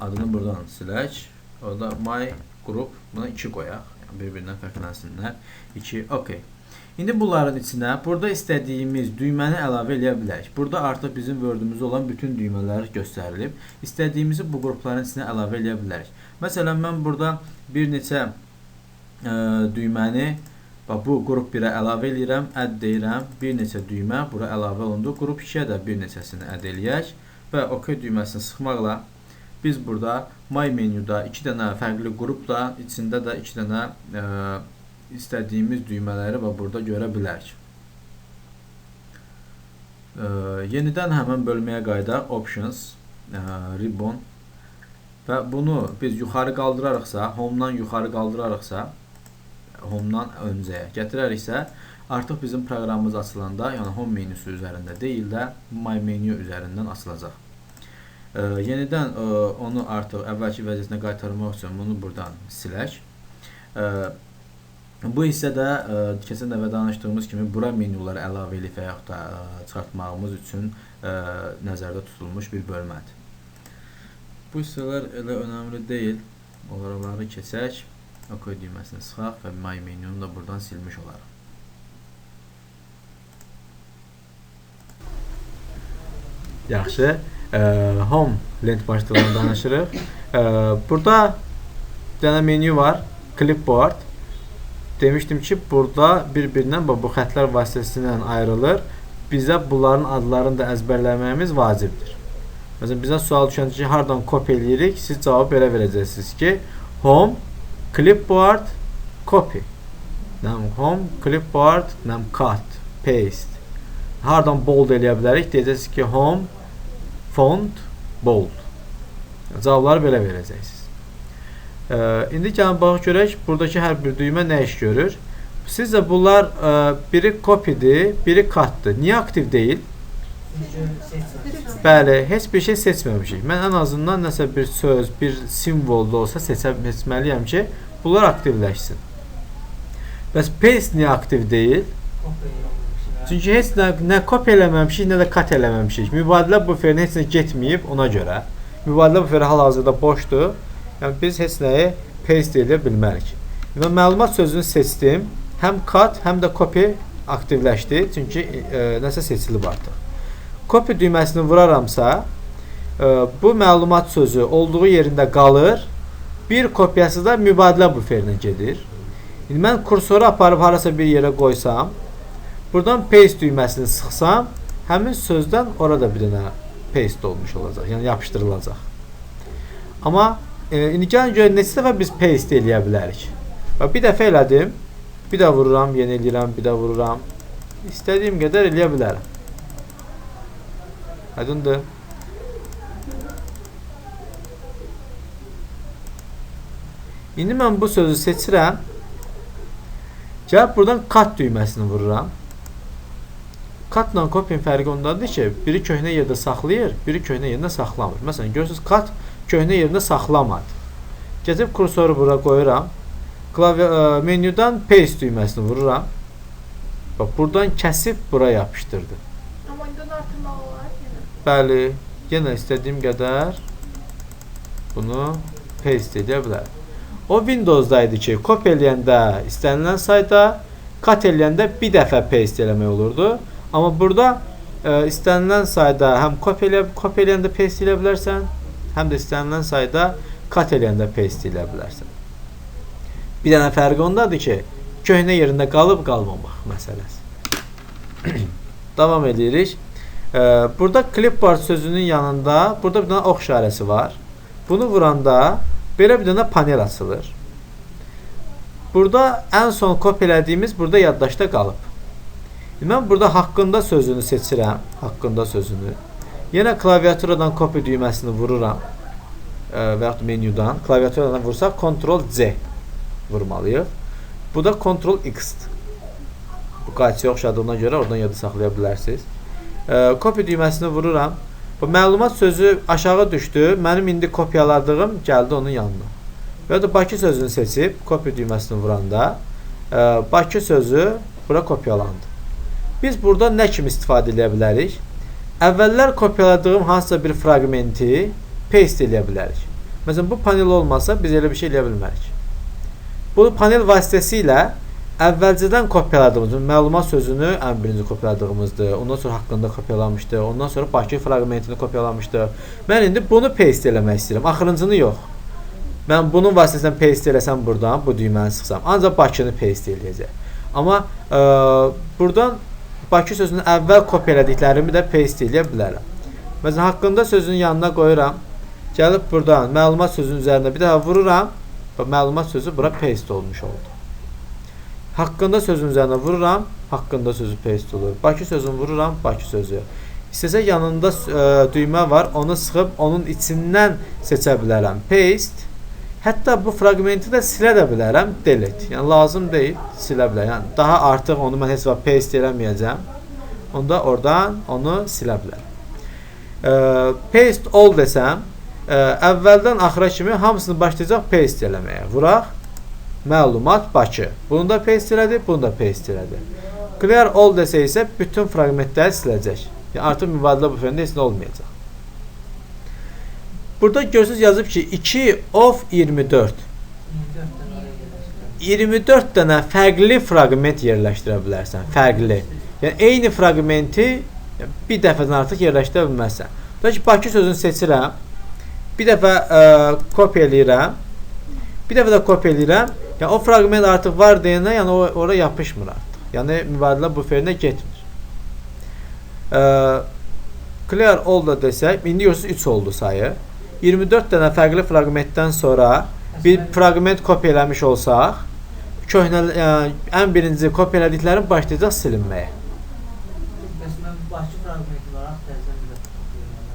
adını buradan silək. O da My Group. Buna 2 qoyaq. Yəni, bir-birindən fərqlənsinlər. 2. Okay. İndi bunların içinə burada istədiyimiz düyməni əlavə eləyə bilərik. Burada artıq bizim Word-ümüzdə olan bütün düymələr göstərilib. İstədiyimizi bu qrupların içinə əlavə eləyə bilərik. Məsələn, mən burada bir neçə düyməni bax, bu qrup 1-ə əlavə eləyirəm, add deyirəm. Bir neçə düymə bura əlavə olundu. Qrup 2-yə də bir neçəsini add eləyək və OK düyməsini sıxmaqla biz burada My Menu-da 2 dənə fərqli qrupla içində də 2 dənə istədiyimiz düymələri və burada görə bilərik. Yenidən həmən bölməyə qayıdaq. Options, Ribbon və bunu biz yuxarı qaldırarıqsa, Home-dan yuxarı qaldırarıqsa, Home-dan öncəyə gətirəriksə, artıq bizim proqramımız açılanda, yəni Home menüsü üzərində deyil də My Menu üzərindən açılacaq. Yenidən onu artıq əvvəlki vəziyyətinə qaytarmaq üçün bunu buradan silək. Bu hissədə keçən dəfə danışdığımız kimi bura menyuları əlavə edib və yaxud da çıxartmağımız üçün nəzərdə tutulmuş bir bölmədir. Bu hissələr elə önəmli deyil. Oraları keçək. OK düyməsini sıxaq və My Menu-nu da buradan silmiş olarıq. Yaxşı. Home lent başlığından danışırıq. Burada bir dənə menyu var. Clipboard. Demişdim ki, burada bir-birindən bu xətlər vasitəsilə ayrılır. Bizə bunların adlarını da əzbərləməyimiz vacibdir. Məsələn, bizə sual düşəndə ki, hardan copy eləyirik, siz cavabı belə verəcəksiniz ki, Home, Clipboard, Copy. Home, Clipboard, Cut, Paste. Hardan bold eləyə bilərik? Deyəcəksiniz ki, Home, Font, Bold. Cavabları belə verəcəksiniz. İndi gəlin baxaq görək, buradakı hər bir düymə nə iş görür? Sizcə bunlar biri copy'dir, biri cut'dır. Niyə aktiv deyil? Bəli, heç bir şey seçməmişik. Mən ən azından nəsə bir söz, bir simvol da olsa seçməliyəm ki, bunlar aktivləşsin. Bəs paste niyə aktiv deyil? Çünki heç nə copy eləməmişik, nə də cut eləməmişik. Mübadilə buferinə heç nə getməyib ona görə. Mübadilə buferi hal-hazırda boşdur. Yəni, biz heç nəyi paste edə bilmərik. Mən məlumat sözünü seçdim. Həm cut, həm də copy aktivləşdi. Çünki nəsə seçilib artıq. Copy düyməsini vuraramsa, bu məlumat sözü olduğu yerində qalır. Bir kopyası da mübadilə buferinə gedir. İndi mən kursoru aparıb harasa bir yerə qoysam, buradan paste düyməsini sıxsam, həmin sözdən orada bir dənə paste olmuş olacaq. Yəni, yapışdırılacaq. Amma İndi gəlin görək neçə dəfə biz paste eləyə bilərik. Bax, bir dəfə elədim, bir də vururam, yenə eləyirəm, bir də vururam. İstədiyim qədər eləyə bilərəm. Aydındır. İndi mən bu sözü seçirəm. Gəlib buradan cut düyməsini vururam. Cut-la copy-nin fərqi ondadır ki, biri köhnə yerdə saxlayır, biri köhnə yerində saxlamır. Məsələn, görürsünüz, cut köhnə yerində saxlamadı. Gətirib kursoru bura qoyuram. Menyudan paste düyməsini vururam. Bax, buradan kəsib bura yapışdırdı. Amma indi onu artırmaq olar yenə. Bəli, yenə istədiyim qədər bunu paste edə bilərəm. O Windows-da idi ki, copy eləyəndə istənilən sayda, cut eləyəndə bir dəfə paste eləmək olurdu. Amma burada istənilən sayda həm copy eləyəndə paste eləyə bilərsən, həm də istənilən sayda cut eləyəndə paste eləyə bilərsən. Bir dənə fərqi ondadır ki, köhnə yerində qalıb qalmamaq məsələsi. Davam edirik. Burada clipboard sözünün yanında burada bir dənə ox işarəsi var. Bunu vuranda belə bir dənə panel açılır. Burada ən son copy elədiyimiz burada yaddaşda qalıb. Mən burada haqqında sözünü seçirəm. Haqqında sözünü. Yenə klaviaturadan copy düyməsini vururam. Və yaxud menyudan. Klaviaturadan vursaq Ctrl-C vurmalıyıq. Bu da Ctrl-X-dir. Bu qayçıya oxşadığına görə oradan yada saxlaya bilərsiniz. Copy düyməsini vururam. Bu məlumat sözü aşağı düşdü. Mənim indi kopyaladığım gəldi onun yanına. Və da Bakı sözünü seçib copy düyməsini vuranda Bakı sözü bura kopyalandı. Biz burada nə kimi istifadə edə bilərik? Əvvəllər kopyaladığım hansısa bir fraqmenti paste eləyə bilərik. Məsələn, bu panel olmasa biz elə bir şey eləyə bilmərik. Bu panel vasitəsilə əvvəlcədən kopyaladığımız məlumat sözünü ən birinci kopyaladığımızdır. Ondan sonra haqqında kopyalanmışdı. Ondan sonra Bakı fraqmentini kopyalamışdı. Mən indi bunu paste eləmək istəyirəm. Axırıncını yox. Mən bunun vasitəsilə paste eləsəm buradan, bu düyməni sıxsam, ancaq Bakını paste eləyəcək. Amma buradan Bakı sözünü əvvəl kopyalədiklərimi də paste eləyə bilərəm. Məsələn, haqqında sözünün yanına qoyuram. Gəlib buradan məlumat sözünün üzərində bir daha vururam. Və məlumat sözü bura paste olmuş oldu. Haqqında sözünün üzərinə vururam, haqqında sözü paste olur. Bakı sözünü vururam, Bakı sözü. İstəsə yanında düymə var, onu sıxıb onun içindən seçə bilərəm. Paste. Hətta bu fraqmenti də silə də bilərəm, delete. Yəni lazım deyil, silə bilərəm. Yəni daha artıq onu mən heç vaxt paste eləməyəcəm. Onda oradan onu silə bilərəm. Paste all desəm, əvvəldən axıra kimi hamısını başlayacaq paste eləməyə. Vuraq. Məlumat Bakı. Bunu da paste elədi, bunu da paste elədi. Clear all desə isə bütün fraqmentləri siləcək. Yəni artıq mübadilə buferində heç nə olmayacaq. Burada görürsünüz yazıb ki 2 of 24. 24 dənə fərqli fraqment yerləşdirə bilərsən. Fərqli. Yəni eyni fraqmenti bir dəfədən artıq yerləşdirə bilməzsən. Tutaq ki, Bakı sözünü seçirəm. Bir dəfə kopya eləyirəm. Bir dəfə də kopya eləyirəm. Yəni o fraqment artıq var deyənə, yəni o ora yapışmır artıq. Yəni mübadilə buferinə getmir. Clear all da desək, indi görürsünüz 3 oldu sayı. 24 dənə fərqli fraqmentdən sonra bir fraqment kopya eləmiş olsaq, köhnə, yəni, ən birinci kopya elədiklərim başlayacaq silinməyə. Bəs mən Bakı fraqmenti var, təzədən bir də kopya eləyirəm.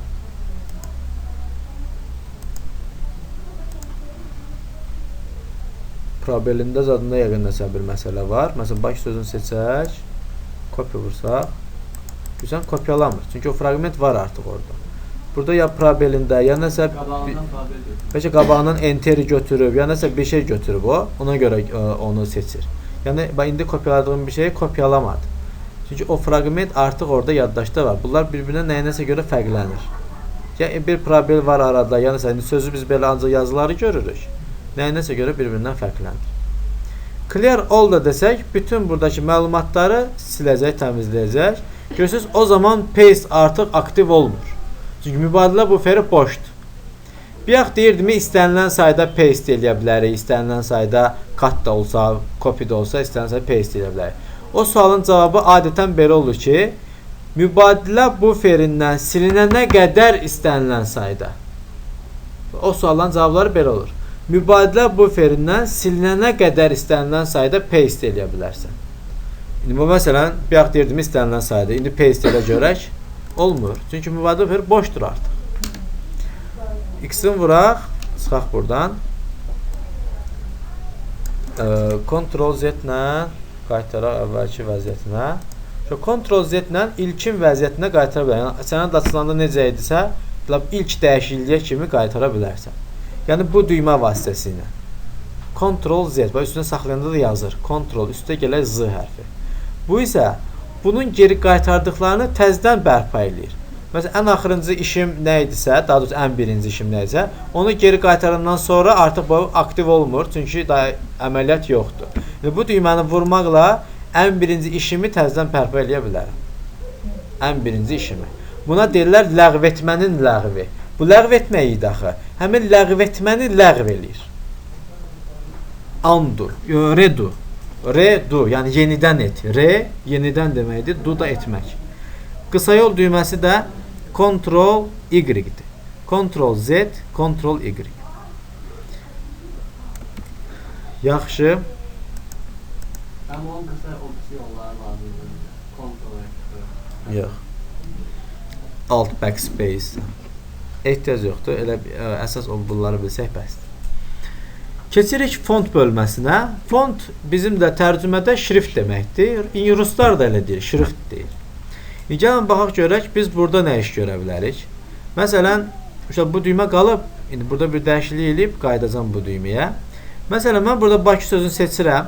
Probelində zadında yəqin nəsə bir məsələ var. Məsələn, Bakı sözünü seçək, kopya vursaq, görürsən kopyalanmır. Çünki o fraqment var artıq orada. Burada ya probelində, ya nəsə bəlkə qabağından enteri götürüb, ya nəsə bir şey götürüb o, ona görə onu seçir. Yəni bax indi kopyaladığım bir şeyi kopyalamadı. Çünki o fraqment artıq orada yaddaşda var. Bunlar bir-birinə nəyinəsə görə fərqlənir. Ya bir probel var arada, ya nəsə indi sözü biz belə ancaq yazıları görürük. Nəyinəsə görə bir-birindən fərqlənir. Clear all da desək, bütün buradakı məlumatları siləcək, təmizləyəcək. Görürsünüz, o zaman paste artıq aktiv olmur. Çünki mübadilə buferi boşdur. Bayaq deyirdim, istənilən sayda paste eləyə bilərik, istənilən sayda cut da olsa, copy də olsa, istənilən sayda paste eləyə bilərik. O sualın cavabı adətən belə olur ki, mübadilə buferindən silinənə qədər istənilən sayda. O sualların cavabları belə olur. Mübadilə buferindən silinənə qədər istənilən sayda paste eləyə bilərsən. İndi bu məsələn, bayaq deyirdim istənilən sayda. İndi paste elə görək. Olmur. Çünki mübadilə buferi boşdur artıq. X-ini vuraq. Çıxaq buradan. Ctrl Z ilə qaytaraq əvvəlki vəziyyətinə. Ctrl Z ilə ilkin vəziyyətinə qaytara bilərsən. Yəni, sənəd açılanda necə idisə, ilk dəyişikliyə kimi qaytara bilərsən. Yəni bu düymə vasitəsilə. Ctrl Z. Bax, üstünə saxlayanda da yazır. Ctrl üstə gələk Z hərfi. Bu isə bunun geri qaytardıqlarını təzdən bərpa eləyir. Məsələn, ən axırıncı işim nə idisə, daha doğrusu ən birinci işim nə idisə, onu geri qaytarandan sonra artıq bu aktiv olmur, çünki daha əməliyyat yoxdur. Yəni, bu düyməni vurmaqla ən birinci işimi təzdən bərpa eləyə bilərəm. Ən birinci işimi. Buna deyirlər ləğv etmənin ləğvi. Bu ləğv etmək idi axı. Həmin ləğv etməni ləğv eləyir. Undo, redo. Redo, yəni yenidən et. Re, yenidən deməkdir, do da etmək. Qısa yol düyməsi də Ctrl Y-dir. Ctrl Z, Ctrl Y. Yaxşı. Amma onun qısa opsiya yolları lazımdır. Ctrl F. Yox. Alt backspace. Ehtiyac yoxdur. Elə əsas o bunları bilsək bəsdir. Keçirik font bölməsinə. Font bizim də tərcümədə şrift deməkdir. Ruslar da elə deyir, şrift deyir. Gəlin baxaq görək biz burada nə iş görə bilərik. Məsələn, bu düymə qalıb, indi burada bir dəyişiklik eləyib, qayıdacam bu düyməyə. Məsələn, mən burada Bakı sözünü seçirəm.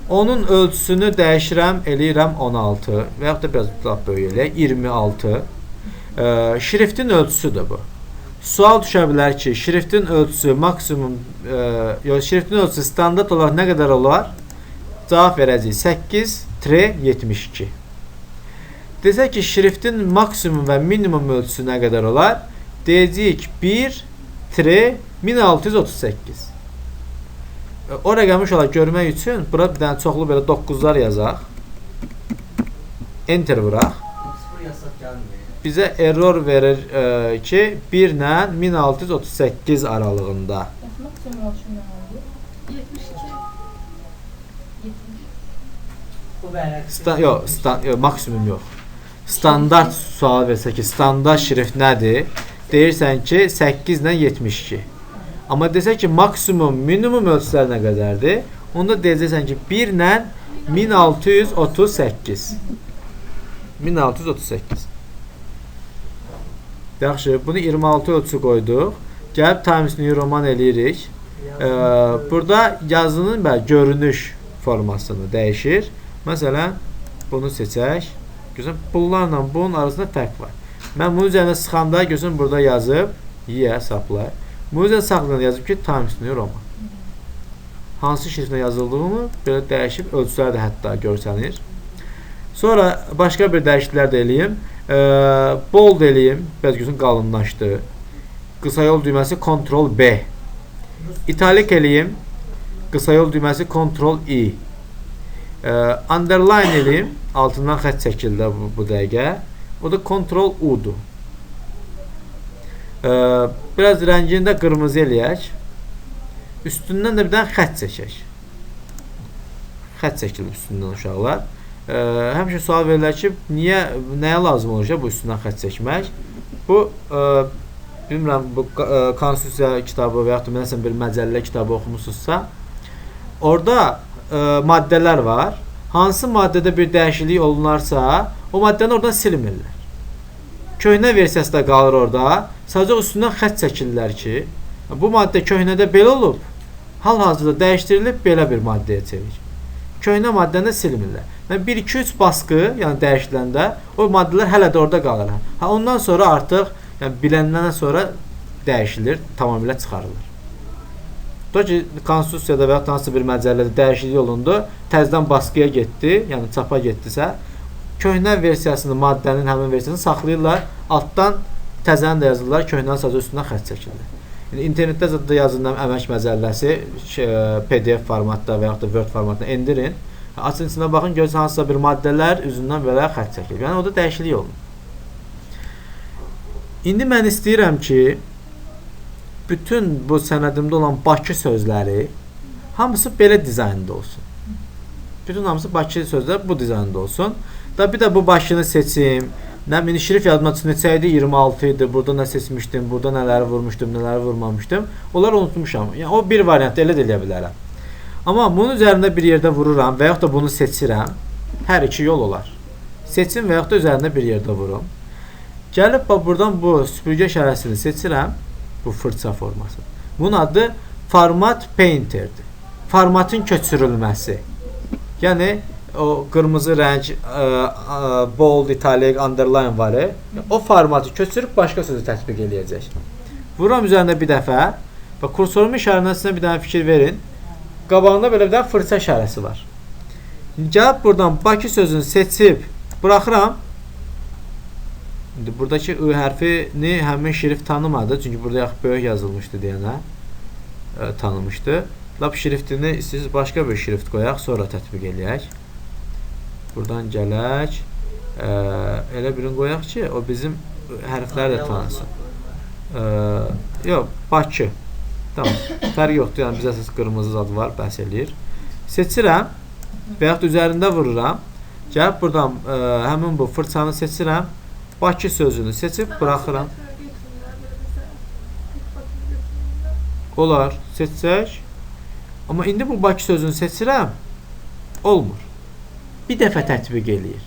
Onun ölçüsünü dəyişirəm, eləyirəm 16 və yaxud da biraz daha böyük eləyək, 26. Şriftin ölçüsüdür bu. Sual düşə bilər ki, şriftin ölçüsü maksimum, şriftin ölçüsü standart olaraq nə qədər olar? Cavab verəcəyik 8-72. Desək ki, şriftin maksimum və minimum ölçüsü nə qədər olar? Deyəcəyik 1-1638. O rəqəmi uşaqlar görmək üçün bura bir dənə çoxlu belə 9-lar yazaq. Enter vuraq. Bizə error verir ki, 1 ilə 1638 aralığında. Maksimum ölçü nə oldu? 72. 70. Yox, maksimum yox. Standart sual versə ki, standart şrift nədir? Deyirsən ki, 8 ilə 72. Amma desə ki, maksimum, minimum ölçülər nə qədərdir? Onda deyəcəksən ki, 1 ilə 1638. 1638. Yaxşı, bunu 26 ölçü qoyduq. Gəlib Times New Roman eləyirik. Burada yazının görünüş formasını dəyişir. Məsələn, bunu seçək. Görürsən, bunlarla bunun arasında fərq var. Mən bunun üzərində sıxanda, görürsən, burada yazıb, yes, apply. Bunun üzərində saxlayanda yazıb ki, Times New Roman. Hansı şriftlə yazıldığını belə dəyişib, ölçülər də hətta görsənir. Sonra başqa bir dəyişikliklər də eləyim. Bold eləyim, biraz görürsən, qalınlaşdı. Qısa yol düyməsi Ctrl B. İtalik eləyim, qısa yol düyməsi Ctrl I. Underline eləyim, altından xətt çəkildi bu dəqiqə. O da Ctrl U-dur. Biraz rəngini də qırmızı eləyək. Üstündən də bir dənə xətt çəkək. Xətt çəkilir üstündən uşaqlar. Həmişə sual verirlər ki, niyə, nəyə lazım olur ki, bu üstündən xətt çəkmək? Bu, bilmirəm, bu konstitusiya kitabı və yaxud da məsələn bir məcəllə kitabı oxumusunuzsa, orada maddələr var. Hansı maddədə bir dəyişiklik olunarsa, o maddəni oradan silmirlər. Köhnə versiyası da qalır orada. Sadəcə üstündən xətt çəkirlər ki, bu maddə köhnədə belə olub, hal-hazırda dəyişdirilib belə bir maddəyə çevirir. Köhnə maddəni də silmirlər. Yəni 1, 2, 3 baskı, yəni dəyişiləndə o maddələr hələ də orada qalır. Ha, ondan sonra artıq, yəni biləndən sonra dəyişilir, tamamilə çıxarılır. Tutaq ki, konstitusiyada və ya hansısa bir məcəllədə dəyişiklik olundu, təzədən baskıya getdi, yəni çapa getdisə, köhnə versiyasını, maddənin həmin versiyasını saxlayırlar, altdan təzəni də yazırlar, köhnənin sadəcə üstündən xətt çəkilir. Yəni, internetdə də yazın əmək məcəlləsi PDF formatda və yaxud da Word formatda endirin. Açın içinə baxın, görürsünüz hansısa bir maddələr üzündən belə xətt çəkilir. Yəni, orada dəyişiklik olunur. İndi mən istəyirəm ki, bütün bu sənədimdə olan Bakı sözləri hamısı belə dizaynda olsun. Bütün hamısı Bakı sözləri bu dizaynda olsun. Da bir də bu Bakını seçim. Nə bilim, şrif yazmaq üçün neçə idi? 26 idi. Burada nə seçmişdim, burada nələri vurmuşdum, nələri vurmamışdım. Onları unutmuşam. Yəni, o bir variantda elə də eləyə bilərəm. Amma bunun üzərində bir yerdə vururam və yaxud da bunu seçirəm. Hər iki yol olar. Seçim və yaxud da üzərində bir yerdə vurum. Gəlib buradan bu süpürgə işarəsini seçirəm. Bu fırça forması. Bunun adı Format Painter'dir. Formatın köçürülməsi. Yəni, o qırmızı rəng, bold, italic, underline var. O formatı köçürüb başqa sözü tətbiq eləyəcək. Vururam üzərində bir dəfə və kursorumun işarəsinə bir dənə fikir verin. Qabağında belə bir dənə fırça işarəsi var. Gəlib buradan Bakı sözünü seçib buraxıram. İndi buradakı I hərfini həmin şrift tanımadı. Çünki burada yaxud böyük yazılmışdı deyənə tanımışdı. Lap şriftini istəyirsiniz başqa bir şrift qoyaq, sonra tətbiq eləyək. Buradan gələk. Elə birini qoyaq ki, o bizim hərfləri də tanısın. Yox, Bakı. Tamam. Fərq yoxdur. Yəni bizə əsas qırmızı zad var, bəhs eləyir. Seçirəm və yaxud üzərində vururam. Gəlib buradan həmin bu fırçanı seçirəm. Bakı sözünü seçib buraxıram. Olar, seçsək. Amma indi bu Bakı sözünü seçirəm, olmur. Bir dəfə tətbiq eləyir.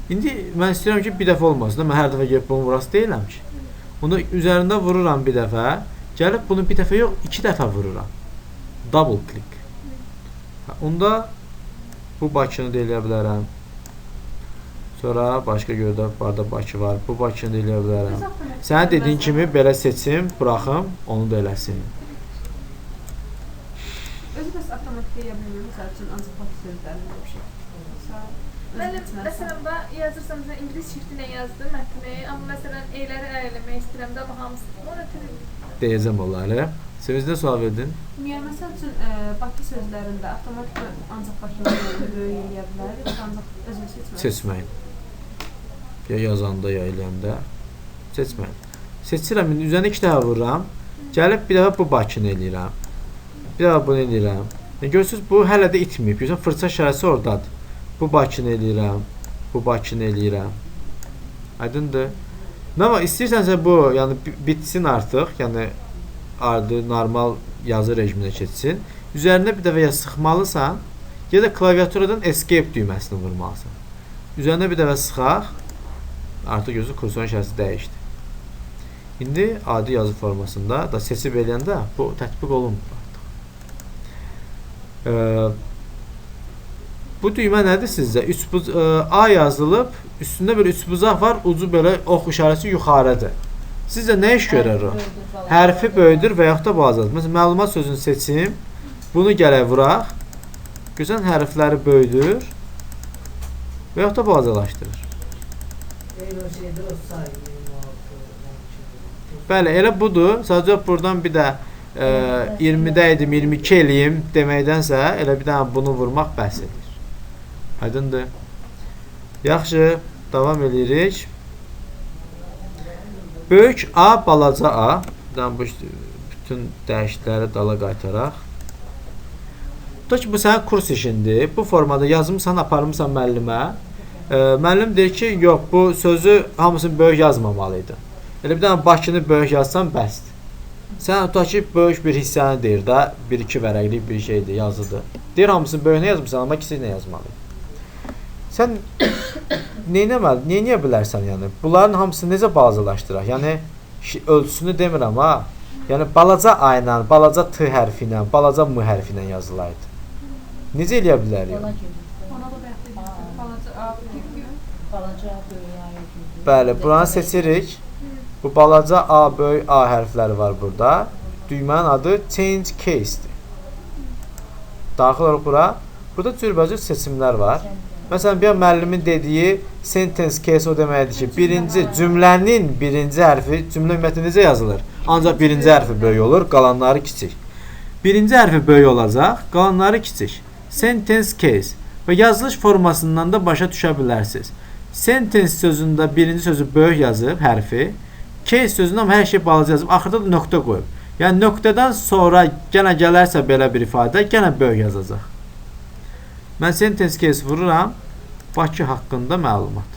İndi mən istəyirəm ki, bir dəfə olmasın da, mən hər dəfə gəlib bunu vurası deyiləm ki. Bunu üzərində vururam bir dəfə, gəlib bunu bir dəfə yox, iki dəfə vururam. Double click. Hə, onda bu Bakını da eləyə bilərəm. Sonra başqa görə barda Bakı var. Bu Bakını da eləyə bilərəm. Sənin dediyin kimi belə seçim, buraxım, onu da eləsin. Özü bəs avtomatik eləyə bilmir, məsəl üçün ancaq Bakı sözlərində bir şey. Müəllim, məsələn, ben yazırsam, məsələn, ingilis şrifti ilə yazdım mətni, amma məsələn, E-ləri əl eləmək istəyirəm də, amma hamısı ona ötürü. Deyəcəm onları. Sevinç, nə sual verdin? Niyə, məsəl üçün, Bakı sözlərində avtomatik ancaq Bakını böyük eləyə bilər, yoxsa ancaq özünü seçməyin? Seçməyin. Ya yazanda, ya eləyəndə. Seçməyin. Seçirəm, indi üzərinə iki dəfə vururam. Gəlib bir dəfə bu Bakını eləyirəm. Bir dəfə bunu eləyirəm. Yəni, görürsünüz, bu hələ də itməyib. Görürsən, fırça işarəsi oradadır. Bu Bakını eləyirəm, bu Bakını eləyirəm. Aydındır. Nə var, istəyirsənsə bu, yəni bitsin artıq, yəni adi normal yazı rejiminə keçsin. Üzərinə bir dəfə ya sıxmalısan, ya da klaviaturadan Escape düyməsini vurmalısan. Üzərinə bir dəfə sıxaq, artıq gözü kursorun işarəsi dəyişdi. İndi adi yazı formasında da seçib eləyəndə bu tətbiq olunmur artıq. Bu düymə nədir sizcə? A yazılıb, üstündə bir üçbucaq var, ucu belə ox işarəsi yuxarıdır. Sizcə nə iş görər o? Hərfi böyüdür və yaxud da balacadır. Məsələn, məlumat sözünü seçim, bunu gələk vuraq. Görürsən, hərfləri böyüdür və yaxud da balacalaşdırır. Bəli, elə budur. Sadəcə buradan bir də 20-də idim, 22 eləyim deməkdənsə, elə bir dənə bunu vurmaq bəs edir. Aydındır. Yaxşı, davam edirik. Böyük A, balaca A. Bu bütün dəyişiklikləri dala qaytaraq. Tutaq ki, bu sənin kurs işindir. Bu formada yazmısan, aparmısan müəllimə. Müəllim deyir ki, yox, bu sözü hamısını böyük yazmamalıydın. Elə bir dənə Bakını böyük yazsan, bəsdir. Sən tutaq ki, böyük bir hissəni deyir də, bir-iki vərəqlik bir şeydir, yazıdır. Deyir, hamısını böyük nə yazmısan, amma kiçik nə yazmalıydın. Sən neyləyə bilərsən, yəni? Bunların hamısını necə balacalaşdıraq? Yəni, ölçüsünü demirəm, ha. Yəni, balaca A ilə, balaca T hərfi ilə, balaca M hərfi ilə yazılaydı. Necə eləyə bilərik? Bəli, buranı seçirik. Bu balaca A, böyük A hərfləri var burada. Düymənin adı Change Case-dir. Daxil oluq bura. Burada cürbəcür seçimlər var. Məsələn, bir müəllimin dediyi sentence case o deməkdir ki, birinci cümlənin birinci hərfi, cümlə ümumiyyətlə necə yazılır? Ancaq birinci hərfi böyük olur, qalanları kiçik. Birinci hərfi böyük olacaq, qalanları kiçik. Sentence case və yazılış formasından da başa düşə bilərsiniz. Sentence sözündə birinci sözü böyük yazıb, hərfi, case sözündə hər şey balaca yazıb, axırda da nöqtə qoyub. Yəni, nöqtədən sonra gənə gələrsə belə bir ifadə, gənə böyük yazacaq. Mən sentence case vururam, Bakı haqqında məlumat.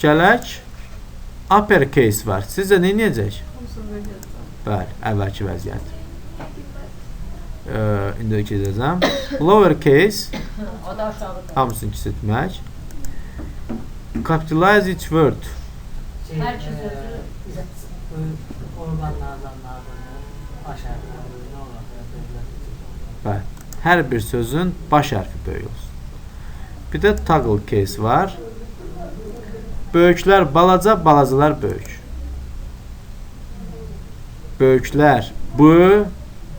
Gələk, upper case var. Sizcə nə edəcək? Bəli, əvvəlki vəziyyət. İndi keçəcəm. Lower case, hamısını kiçiltmək. Capitalize each word. Hər iki sözü Bəli, hər bir sözün baş hərfi böyük olsun. Bir də toggle case var. Böyüklər balaca, balacalar böyük. Böyüklər B,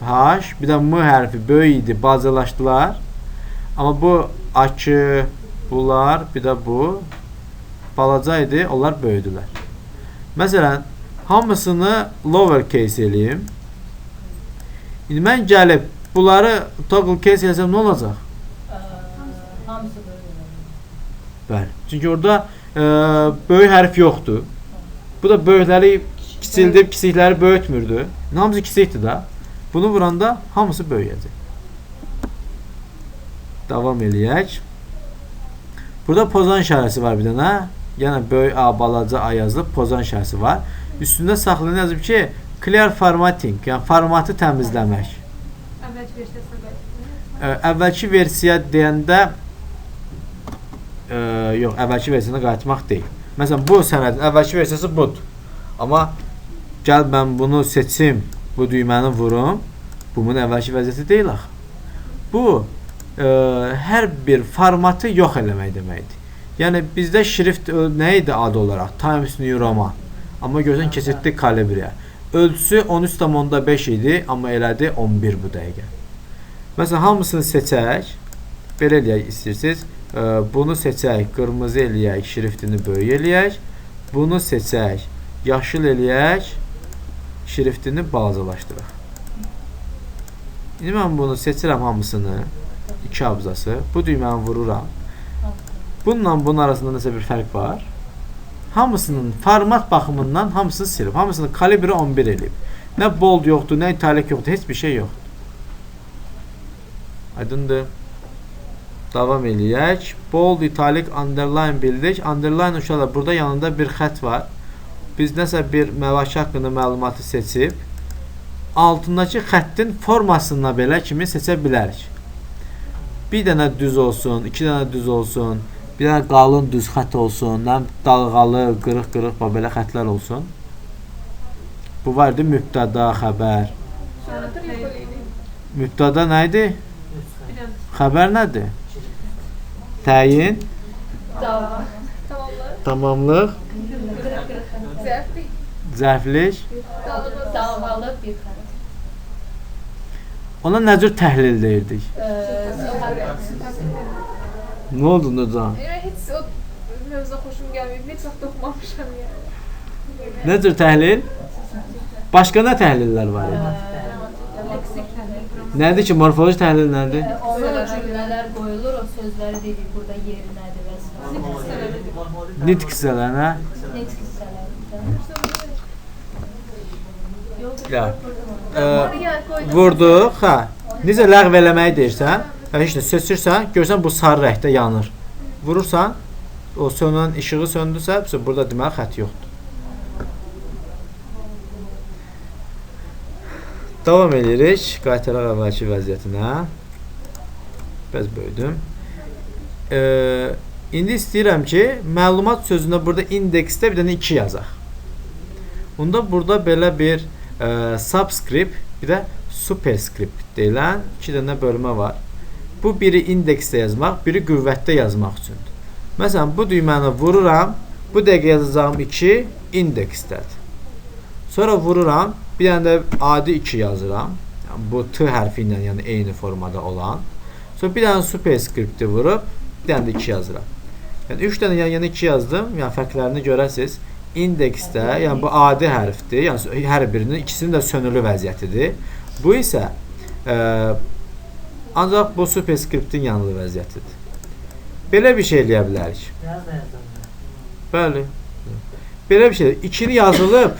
H, bir də M hərfi böyük idi, balacalaşdılar. Amma bu A, K, bunlar, bir də bu balaca idi, onlar böyüdülər. Məsələn, hamısını lower case eləyim. İndi mən gəlib bunları toggle case eləsəm nə olacaq? Hamısı böyük olacaq. Bəli. Çünki orada böyük hərf yoxdur. Bu da böyükləri kiçildib, kiçikləri böyütmürdü. Hamısı kiçikdir da. Bunu vuranda hamısı böyüyəcək. Davam eləyək. Burada pozan işarəsi var bir dənə. Yəni böyük A, balaca A yazılıb, pozan işarəsi var. Üstündə saxlayan yazıb ki, clear formatting, yəni formatı təmizləmək. versiyasına qayıtmaq. Əvvəlki versiya deyəndə yox, əvvəlki versiyasına qayıtmaq deyil. Məsələn, bu sənədin əvvəlki versiyası budur. Amma gəl mən bunu seçim, bu düyməni vurum, bu bunun əvvəlki vəziyyəti deyil axı. Bu hər bir formatı yox eləmək deməkdir. Yəni bizdə şrift nə idi adı olaraq? Times New Roman. Amma görsən keçirtdi Calibriyə. Ölçüsü 13,5 idi, amma elədi 11 bu dəqiqə. Məsələn, hamısını seçək, belə eləyək istəyirsiniz. Bunu seçək, qırmızı eləyək, şriftini böyük eləyək. Bunu seçək, yaşıl eləyək, şriftini balacalaşdıraq. İndi mən bunu seçirəm hamısını, iki abzası. Bu düyməni vururam. Bununla bunun arasında nəsə bir fərq var. Hamısının format baxımından hamısını silib. Hamısını Calibri 11 eləyib. Nə bold yoxdur, nə italik yoxdur, heç bir şey yoxdur. Aydındır. Davam eləyək. Bold, italik, underline bildik. Underline uşaqlar, burada yanında bir xətt var. Biz nəsə bir məvaki haqqında məlumatı seçib, altındakı xəttin formasına belə kimi seçə bilərik. Bir dənə düz olsun, iki dənə düz olsun, bir dənə qalın düz xətt olsun, nə dalğalı, qırıq-qırıq, belə xəttlər olsun. Bu var idi mübtəda, xəbər. Mübtəda nə idi? Xəbər nədir? Təyin, tamamlıq, zərflik, dalğalı bir xətt. Ona nə cür təhlil deyirdik? Nə oldu Nurcan? Heç o mövzuya xoşum gəlməyib, heç vaxt oxumamışam yəni. Nə cür təhlil? Başqa nə təhlillər var idi? Nədir ki, morfoloji təhlil nədir? Ona cümlələr qoyulur, o sözləri dedik, burada yeri nədir və s. Nitq hissələri, nə? Nitq hissələri. Vurduq, hə. Necə ləğv eləməyi deyirsən, heç nə seçirsən, görsən bu sarı rəngdə yanır. Vurursan, o sönən işığı söndürsə, burada deməli xətt yoxdur. Davam edirik. Qaytaraq əvvəlki vəziyyətinə. Biraz böyüdüm. İndi istəyirəm ki, məlumat sözünə burada indeksdə bir dənə 2 yazaq. Onda burada belə bir subscript, bir də superscript deyilən iki dənə bölmə var. Bu biri indeksdə yazmaq, biri qüvvətdə yazmaq üçündür. Məsələn, bu düyməni vururam, bu dəqiqə yazacağım 2 indeksdədir. Sonra vururam, bir dənə də adi 2 yazıram. Yəni, bu T hərfi ilə, yəni eyni formada olan. Sonra bir dənə superscripti vurub, bir dənə də 2 yazıram. Yəni 3 dənə yan-yana 2 yazdım, yəni fərqlərini görəsiniz. İndeksdə, yəni bu adi hərfdir, yəni hər birinin ikisinin də sönülü vəziyyətidir. Bu isə ancaq bu superscriptin yanılı vəziyyətidir. Belə bir şey eləyə bilərik. Bəli. Belə bir şey. 2-ni yazılıb,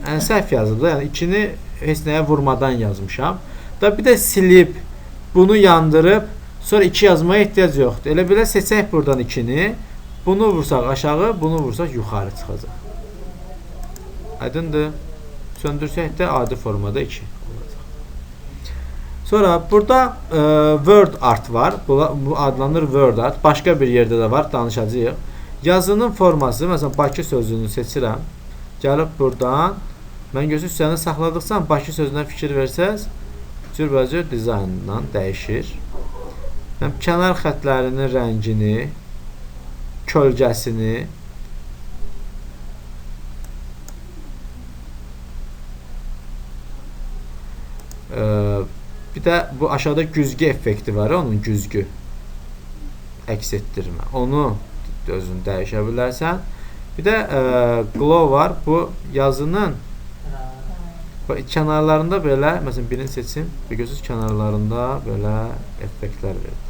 yəni səhv yazılıb, yəni 2-ni heç nəyə vurmadan yazmışam. Da bir də silib, bunu yandırıb, sonra 2 yazmaya ehtiyac yoxdur. Elə belə seçək buradan 2-ni, bunu vursaq aşağı, bunu vursaq yuxarı çıxacaq. Aydındır. Söndürsək də adi formada 2 olacaq. Sonra burada Word Art var. Bu adlanır Word Art. Başqa bir yerdə də var, danışacağıq. Yazının forması, məsələn, Bakı sözünü seçirəm. Gəlib buradan, mən gözü hissəni saxladıqsa, Bakı sözünə fikir versəz, cürbəcür dizayndan dəyişir. Yəni, kənar xətlərinin rəngini, kölgəsini, bir də bu aşağıda güzgü effekti var, onun güzgü əks etdirmə. Onu özün dəyişə bilərsən. Bir də glow var. Bu yazının kənarlarında belə, məsələn birini seçim, bir görürsünüz kənarlarında belə effektlər verir.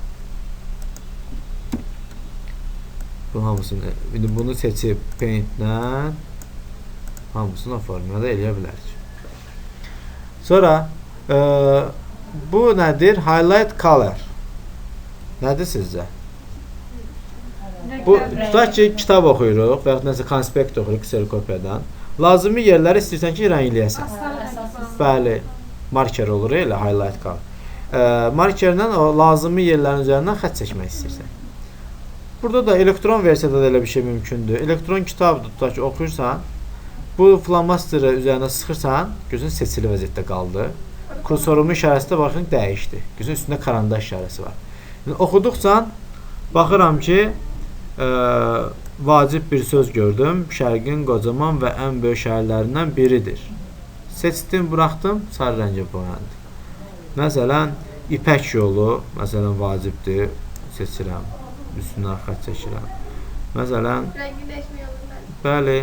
Bu hamısını, indi bunu seçib Paint-lə hamısını o formada eləyə bilərik. Sonra bu nədir? Highlight color. Nədir sizcə? Bu, tutaq ki, kitab oxuyuruq və yaxud nəsə konspekt oxuyuruq kserokopiyadan. Lazımi yerləri istəyirsən ki, rəngləyəsən. Bəli, marker olur elə highlight color. Markerlə o lazımi yerlərin üzərindən xətt çəkmək istəyirsən. Burada da elektron versiyada da elə bir şey mümkündür. Elektron kitabdır, tutaq ki, oxuyursan, bu flomasteri üzərinə sıxırsan, gözün seçili vəziyyətdə qaldı. Kursorumun işarəsi də baxın dəyişdi. Gözün üstündə karandaş işarəsi var. Yəni, oxuduqca baxıram ki, vacib bir söz gördüm. Şərqin qocaman və ən böyük şəhərlərindən biridir. Seçdim, buraxdım, sarı rəngə boyandı. Məsələn, İpək yolu, məsələn, vacibdir. Seçirəm, üstündən xətt çəkirəm. Məsələn, rəngini dəyişmək olur mənim. Bəli,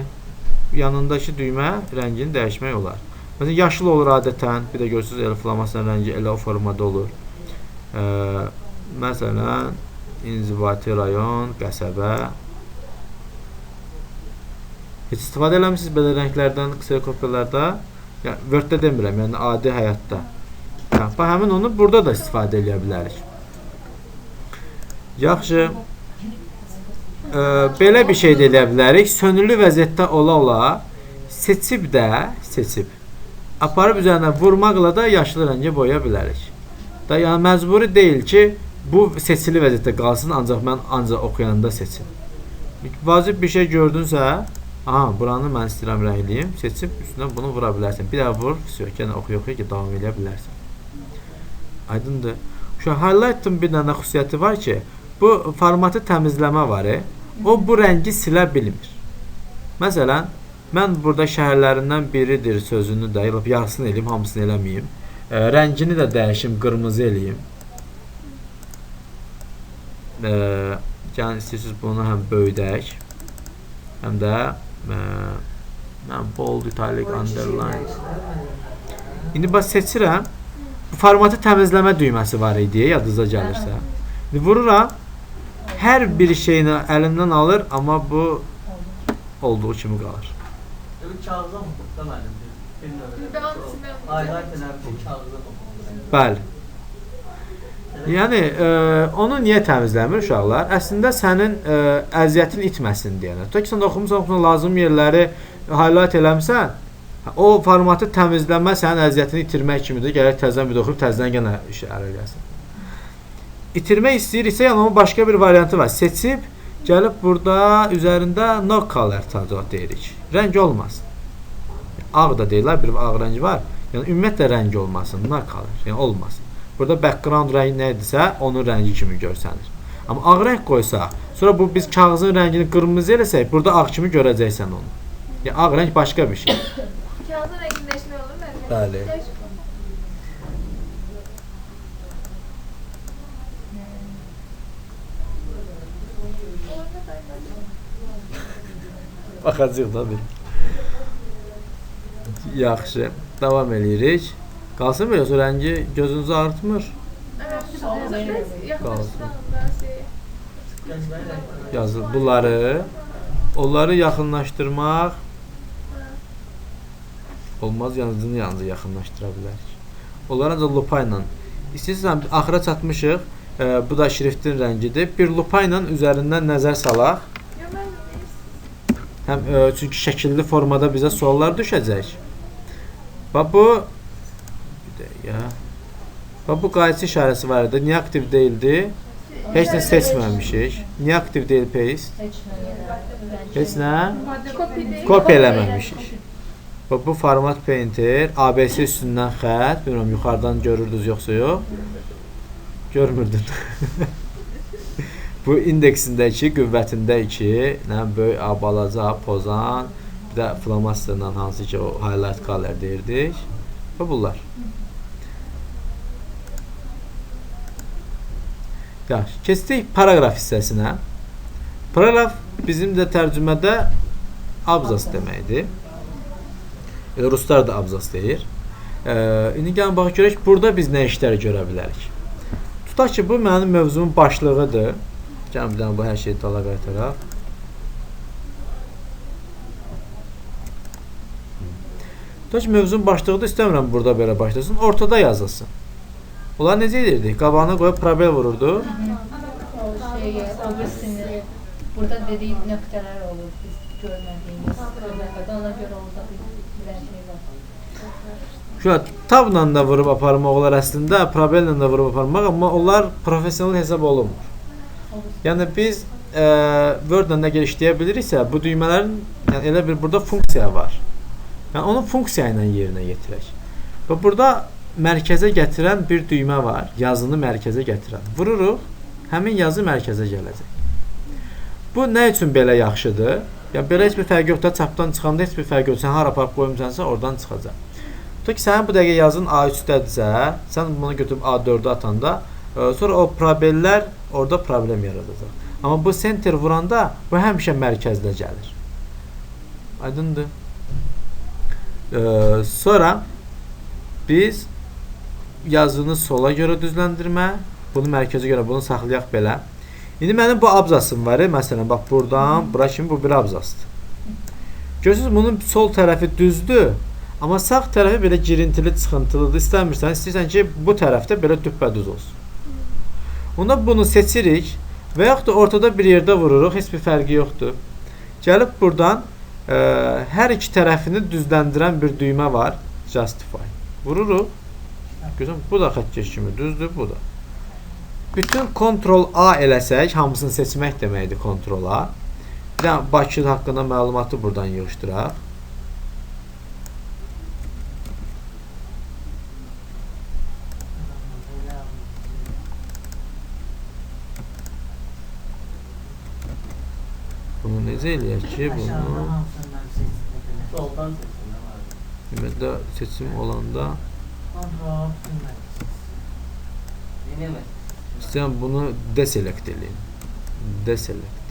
yanındakı düymə rəngini dəyişmək olar. Məsələn, yaşıl olur adətən, bir də görürsünüz, elə flomasterin rəngi elə o formada olur. Məsələn, inzibati rayon, qəsəbə. Heç istifadə eləmisiniz belə rənglərdən kserokopyalarda? Yəni, Word-də demirəm, yəni adi həyatda. Hə, bax, həmin onu burada da istifadə eləyə bilərik. Yaxşı, belə bir şey də eləyə bilərik. Sönülü vəziyyətdə ola-ola seçib də, seçib, aparıb üzərinə vurmaqla da yaşlı rəngə boyaya bilərik. Da, yəni, məcburi deyil ki, bu seçili vəziyyətdə qalsın, ancaq mən ancaq oxuyanda seçim. Vacib bir şey gördünsə, aha, buranı mən istəyirəm rəngliyim, seçib üstünə bunu vura bilərsən. Bir daha vur, yenə oxuya-oxuya ki, davam eləyə bilərsən. Aydındır. Şu highlight'ın bir dənə xüsusiyyəti var ki, bu formatı təmizləmə var, o bu rəngi silə bilmir. Məsələn, mən burada şəhərlərindən biridir sözünü də, yarısını eləyim, hamısını eləməyim. Rəngini də dəyişim, qırmızı eləyim. Yəni, istəyirsiniz bunu həm böyüdək, həm də bold, italic, underline. İndi bax seçirəm. Bu formatı təmizləmə düyməsi var idi, yadınıza gəlirsə. İndi vururam, hər bir şeyini əlimdən alır, amma bu olduğu kimi qalır. Kağıza oxuduq da mənim bir növbədə. Highlight eləmişik, kağıza oxuduq. Bəli. Yəni, onu niyə təmizləmir uşaqlar? Əslində, sənin əziyyətin itməsin deyənə. Tutaq ki, sən oxumusan, lazım yerləri highlight eləmisən, o formatı təmizləmə sənin əziyyətini itirmək kimidir. Gərək təzədən bir də oxuyub, təzədən yenə işə eləyəsən. İtirmək istəyiriksə, yəni onun başqa bir variantı var. Seçib, gəlib burada üzərində no color deyirik. Rəng olmasın. Ağ da deyirlər, bir ağ rəngi var. Yəni, ümumiyyətlə rəngi olmasın, no color, yəni olmasın. Burada background rəngi nə idisə, onun rəngi kimi görsənir. Amma ağ rəng qoysaq, sonra bu biz kağızın rəngini qırmızı eləsək, burada ağ kimi görəcəksən onu. Yəni, ağ rəng başqa bir şey. Kağızın rəngini dəyişmək olur mu? Bəli. Baxacaq da bir. Yaxşı, davam eləyirik. Qalsın mı yoxsa rəngi gözünüzü ağrıtmır? Qalsın. Yazır bunları, onları yaxınlaşdırmaq olmaz, yanıcını yalnızca yaxınlaşdıra bilərik. Onları ancaq lupa ilə. İstəyirsən, axıra çatmışıq, bu da şriftin rəngidir. Bir lupa ilə üzərindən nəzər salaq. Həm çünki şəkilli formada bizə suallar düşəcək. Bax bu, bir dəqiqə. Bax bu qayçı işarəsi var idi. Niyə aktiv deyildi? Heç nə seçməmişik. Niyə aktiv deyil paste? Heç nə? Kopya eləməmişik. Bax bu format painter, ABC üstündən xətt. Bilmirəm, yuxarıdan görürdünüz yoxsa yox. Görmürdün. Bu indeksində 2, qüvvətində 2, nə böyük A, balaca A, pozan, bir də flomasterla hansı ki o highlight color deyirdik. Və bunlar. Yaxşı, keçdik paraqraf hissəsinə. Paraqraf bizim də tərcümədə abzas deməkdir. Ruslar da abzas deyir. İndi gəlin baxaq görək, burada biz nə işləri görə bilərik. Tutaq ki, bu mənim mövzumun başlığıdır. Gəlin bir dənə bu hər şeyi dala qaytaraq. Tutaq ki, mövzunun başlığıdır, istəmirəm burada belə başlasın, ortada yazılsın. Onlar necə edirdik? Qabağına qoyub probel vururdu. O şeyi, o birisini, burada dediğim nöqtələr olur, biz görmədiyimiz. Ona görə orada bir şey var. Şöyle tabla da vurub aparmaq olar əslində, probellə də vurub aparmaq, amma onlar professional hesab olunmur. Yəni biz Word-la nə qədər işləyə biliriksə, bu düymələrin yəni elə bir burada funksiya var. Yəni onu funksiya ilə yerinə yetirək. Və burada mərkəzə gətirən bir düymə var, yazını mərkəzə gətirən. Vururuq, həmin yazı mərkəzə gələcək. Bu nə üçün belə yaxşıdır? Yəni belə heç bir fərqi yoxdur, çapdan çıxanda heç bir fərqi yoxdur. Sən hara aparıb qoymusansa, oradan çıxacaq. Tutaq ki, sənin bu dəqiqə yazın A3-dədirsə, sən bunu götürüb A4-ə atanda, sonra o probellər orada problem yaradacaq. Amma bu center vuranda bu həmişə mərkəzdə gəlir. Aydındır. Sonra biz yazını sola görə düzləndirmə, bunu mərkəzə görə bunu saxlayaq belə. İndi mənim bu abzasım var, məsələn, bax buradan bura kimi bu bir abzasdır. Görürsünüz, bunun sol tərəfi düzdür, amma sağ tərəfi belə girintili, çıxıntılıdır. İstəmirsən, istəyirsən ki, bu tərəfdə belə düppədüz olsun. Onda bunu seçirik və yaxud da ortada bir yerdə vururuq, heç bir fərqi yoxdur. Gəlib buradan hər iki tərəfini düzləndirən bir düymə var, Justify. Vururuq. Görürsən, bu da xəttkeş kimi düzdür, bu da. Bütün Ctrl A eləsək, hamısını seçmək deməkdir Ctrl A. Bir də Bakı haqqında məlumatı buradan yığışdıraq. Bunu necə eləyək ki, bunu soldan seçim. Deməli seçim olanda İstəyirəm bunu deselect eləyim. Deselect.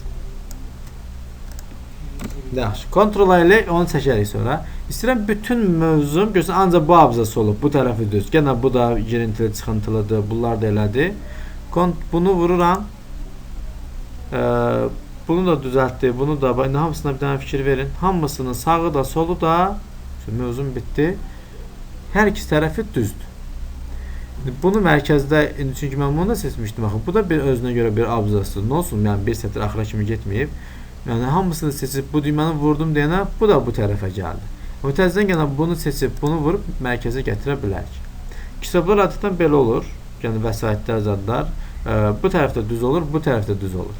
Yaxşı. Ctrl A ilə onu çəkərik sonra. İstəyirəm bütün mövzum, görürsən ancaq bu abzası olub, bu tərəfi düz. Gənə bu da girintili, çıxıntılıdır, bunlar da elədir. Bunu vururam. Bunu da düzəltdi, bunu da. İndi hamısına bir dənə fikir verin. Hamısının sağı da, solu da, mövzum bitdi. Hər iki tərəfi düzdür. Bunu mərkəzdə, çünki mən bunu da seçmişdim axı. Bu da bir özünə görə bir abzasdır. Nə olsun, yəni bir sətr axıra kimi getməyib. Yəni hamısını seçib bu düyməni vurdum deyənə bu da bu tərəfə gəldi. Amma təzədən yenə bunu seçib, bunu vurub mərkəzə gətirə bilərik. Kitablar adətən belə olur. Yəni vəsaitlər, zadlar bu tərəfdə düz olur, bu tərəfdə düz olur.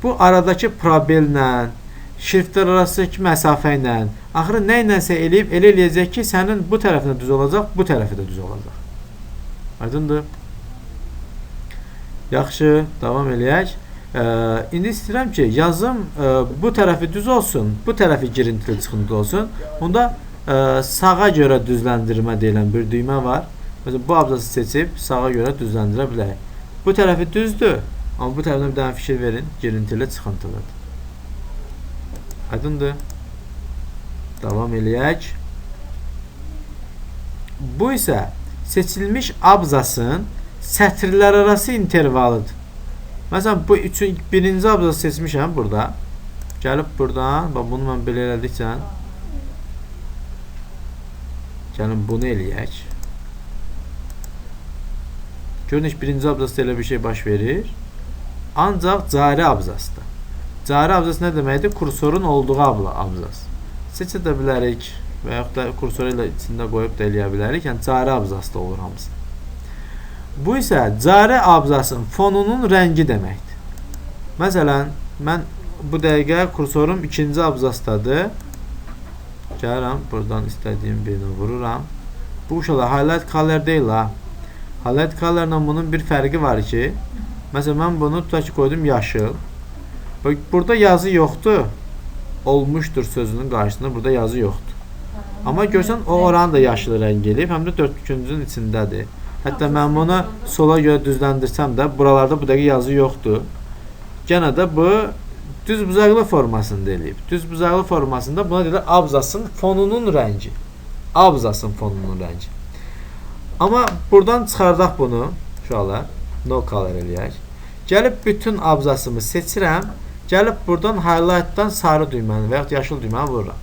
Bu aradakı probellə, şriftlər arasındakı məsafə ilə, axırı nə ilənsə eləyib, elə eləyəcək ki, sənin bu tərəfinə düz olacaq, bu tərəfi də düz olacaq. Aydındır. Yaxşı, davam eləyək. İndi istəyirəm ki, yazım bu tərəfi düz olsun, bu tərəfi girintili çıxıntılı olsun. Onda sağa görə düzləndirmə deyilən bir düymə var. Məsələn, bu abzası seçib sağa görə düzləndirə bilərik. Bu tərəfi düzdür, amma bu tərəfinə bir dənə fikir verin, girintili çıxıntılıdır. Aydındır. Davam eləyək. Bu isə seçilmiş abzasın sətirlər arası intervalıdır. Məsələn, bu üçün, birinci abzası seçmişəm burada. Gəlib buradan, bax bunu mən belə elədikcə, gəlin bunu eləyək. Görün, birinci abzasda elə bir şey baş verir. Ancaq cari abzasda. Cari abzas nə deməkdir? Kursorun olduğu abzas. Seçə də bilərik və yaxud da kursoru ilə içində qoyub da eləyə bilərik. Yəni, cari abzasda olur hamısı. Bu isə cari abzasın fonunun rəngi deməkdir. Məsələn, mən bu dəqiqə kursorum ikinci abzasdadır. Gəlirəm, buradan istədiyim birini vururam. Bu uşaqlar highlight color deyil ha. Highlight colorla bunun bir fərqi var ki, məsələn, mən bunu tutaq ki, qoydum yaşıl. Bax, burada yazı yoxdur. Olmuşdur sözünün qarşısında burada yazı yoxdur. Amma görsən, o oranı da yaşıl rəng eləyib, həm də dördküncün içindədir. Hətta mən bunu sola görə düzləndirsəm də, buralarda bu dəqiqə yazı yoxdur. Gənə də bu düzbucaqlı formasında eləyib. Düzbucaqlı formasında buna deyilir abzasın fonunun rəngi. Abzasın fonunun rəngi. Amma buradan çıxardaq bunu, uşaqlar, no color eləyək. Gəlib bütün abzasımı seçirəm, gəlib buradan highlightdan sarı düyməni və yaxud yaşıl düyməni vururam.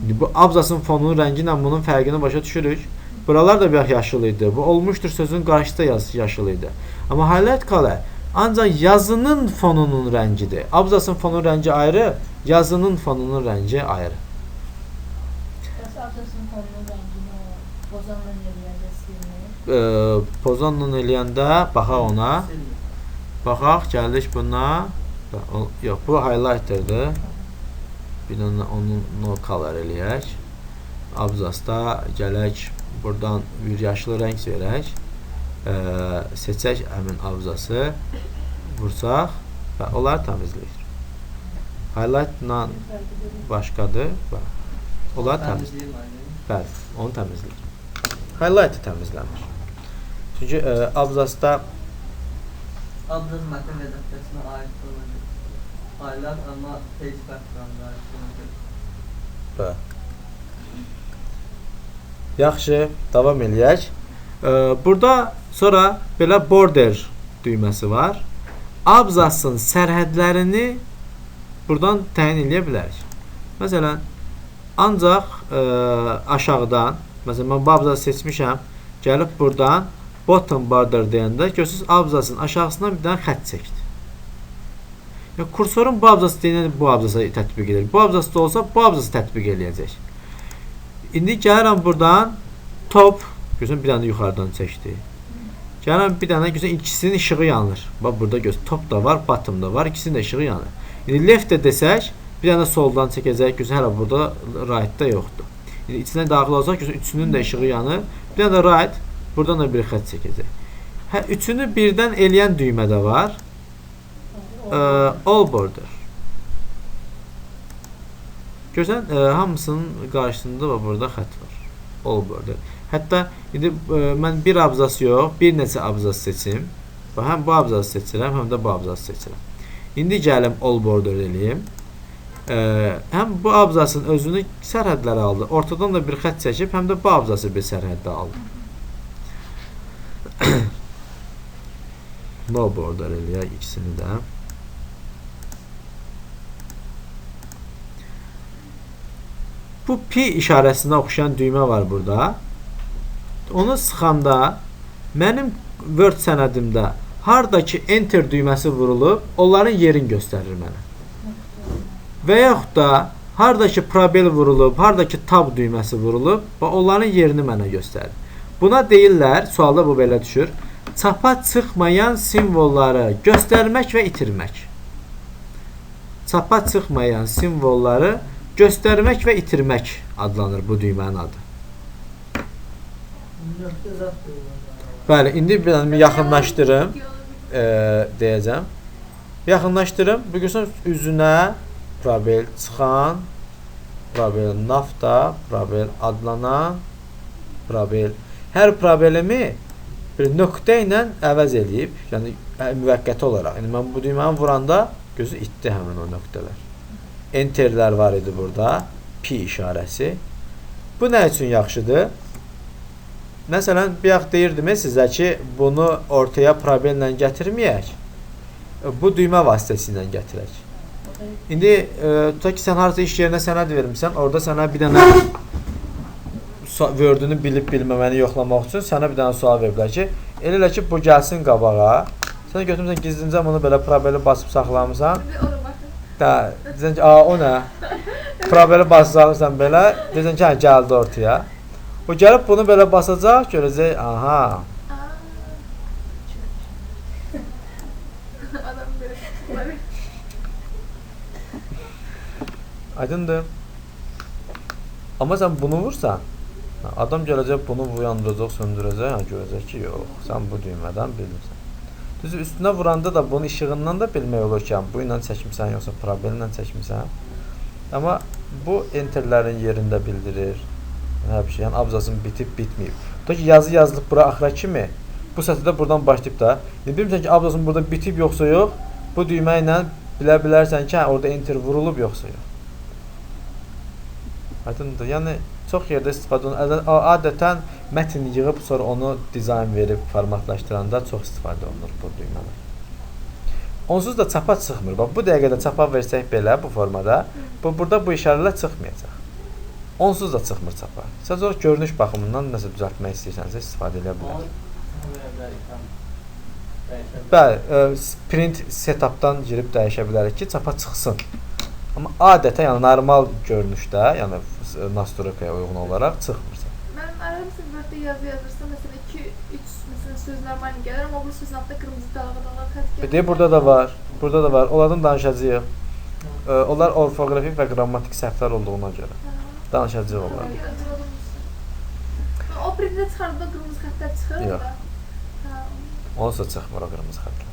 İndi bu abzasın fonunun rəngi ilə bunun fərqini başa düşürük. Buralar da bir yaşıl idi. Bu olmuşdur sözün qarşısında yaşıl idi. Amma highlight color ancaq yazının fonunun rəngidir. Abzasın fonunun rəngi ayrı, yazının fonunun rəngi ayrı. Bəs abzasın fonunun rəngi nə olur? Pozanla eləyəndə silmir. Pozanla eləyəndə baxaq ona. Baxaq, gəldik buna. Yox, bu highlighterdir. Bir dənə onun no color eləyək. Abzasda gələk buradan bir yaşlı rəng verək. Seçək həmin abzası. Vursaq və onları təmizləyir. Highlightla başqadır. Onları təmizləyir. Bəli, onu təmizləyir. Highlight-ı təmizlənir. Çünki abzasda abzas mətn redaksiyasına aid olacaq. Highlight amma page background-a aid olacaq. Bəli. Yaxşı, davam eləyək. Burada sonra belə border düyməsi var. Abzasın sərhədlərini buradan təyin eləyə bilərik. Məsələn, ancaq aşağıdan, məsələn, mən bu abzası seçmişəm, gəlib buradan bottom border deyəndə, görürsünüz, abzasın aşağısından bir dənə xətt çəkdi. Yəni, kursorun bu abzası deyəndə bu abzasa tətbiq edir. Bu abzası da olsa, bu abzası tətbiq eləyəcək. İndi gəlirəm buradan top, görürsünüz, bir dənə də yuxarıdan çəkdi. Gəlirəm bir dənə, görürsünüz, ikisinin işığı yanır. Bax, burada görürsünüz, top da var, bottom da var, ikisinin də işığı yanır. İndi left də desək, bir dənə soldan çəkəcək, görürsünüz, hələ burada right-da yoxdur. İndi içinə daxil olsaq, görürsünüz, üçünün də işığı yanır. Bir dənə də right, buradan da bir xətt çəkəcək. Hə, üçünü birdən eləyən düymə də var. All border. Görürsən, hamısının qarşısında və burada xətt var. All border. Hətta indi mən bir abzas yox, bir neçə abzas seçim. Həm bu abzası seçirəm, həm də bu abzası seçirəm. İndi gəlim all border eləyim. Həm bu abzasın özünü sərhədlərə aldı. Ortadan da bir xətt çəkib, həm də bu abzası bir sərhəddə aldı. No border eləyək ikisini də. Bu pi işarəsinə oxşayan düymə var burada. Onu sıxanda mənim Word sənədimdə haradakı enter düyməsi vurulub, onların yerini göstərir mənə. Və yaxud da haradakı probel vurulub, haradakı tab düyməsi vurulub və onların yerini mənə göstərir. Buna deyirlər, sualda bu belə düşür, çapa çıxmayan simvolları göstərmək və itirmək. Çapa çıxmayan simvolları göstərmək və itirmək adlanır bu düymənin adı. Bəli, indi bir yaxınlaşdırım, deyəcəm. Yaxınlaşdırım, bu görürsən üzünə probel çıxan, probel nafta, probel adlanan, probel. Hər probelimi bir nöqtə ilə əvəz eləyib, yəni müvəqqəti olaraq. İndi mən bu düyməni vuranda gözü itdi həmin o nöqtələr. Enterlər var idi burada, pi işarəsi. Bu nə üçün yaxşıdır? Məsələn, bir vaxt deyirdim sizə ki, bunu ortaya probellə gətirməyək, bu düymə vasitəsilə gətirək. İndi, tutaq ki, sən harasa iş yerinə sənəd vermişsən, orada sənə bir dənə Word-ünü bilib bilməməni yoxlamaq üçün sənə bir dənə sual veriblər ki, elə elə ki, bu gəlsin qabağa, sən götürmüsən, gizlincə bunu belə probeli basıb saxlamısan. Deyəcəksən ki, o nə? Probeli basıb saxlamısan belə, deyəcəksən ki, hə, gəldi ortaya. O gəlib bunu belə basacaq, görəcək, aha. Aydındır. Amma sən bunu vursan, adam gələcək, bunu uyandıracaq, söndürəcək, görəcək ki, yox, sən bu düymədən bilmirsən. Düzü, üstünə vuranda da bunun işığından da bilmək olur ki, bu ilə çəkmirsən, yoxsa probellə çəkmirsən. Amma bu enterlərin yerində bildirir. Hər bir şey, yəni abzasın bitib, bitməyib. Tutaq ki, yazı yazılıb bura axıra kimi, bu sətirdə buradan başlayıb da. İndi bilmirsən ki, abzasın burada bitib yoxsa yox, bu düymə ilə bilə bilərsən ki, hə, orada enter vurulub yoxsa yox. Aydındır. Yəni, çox yerdə istifadə olunur. Adətən mətn yığıb, sonra onu dizayn verib formatlaşdıranda çox istifadə olunur bu düymələr. Onsuz da çapa çıxmır. Bax, bu dəqiqədə çapa versək belə bu formada, burada bu işarələr çıxmayacaq. Onsuz da çıxmır çapa. Sadəcə olaraq görünüş baxımından nəsə düzəltmək istəyirsənsə istifadə edə bilərsən. Bəli, print setupdan girib dəyişə bilərik ki, çapa çıxsın. Amma adətən, yəni normal görünüşdə, yəni nastrokaya uyğun olaraq çıxmırsan. Mənim arada Məsələn, Word-də yazı yazırsan, məsələn 2 3 məsələn söz normal gəlir, amma bu sözün altında qırmızı dalğa-dalğa xətt gəlir. Deyə burada da var. Burada da var. Onlardan danışacağıq. Onlar orfoqrafik və qrammatik səhvlər olduğuna görə danışacağıq onlardan. O printdə çıxardıqda qırmızı xəttlər çıxır orada. Onsuz da çıxmır o qırmızı xəttlər.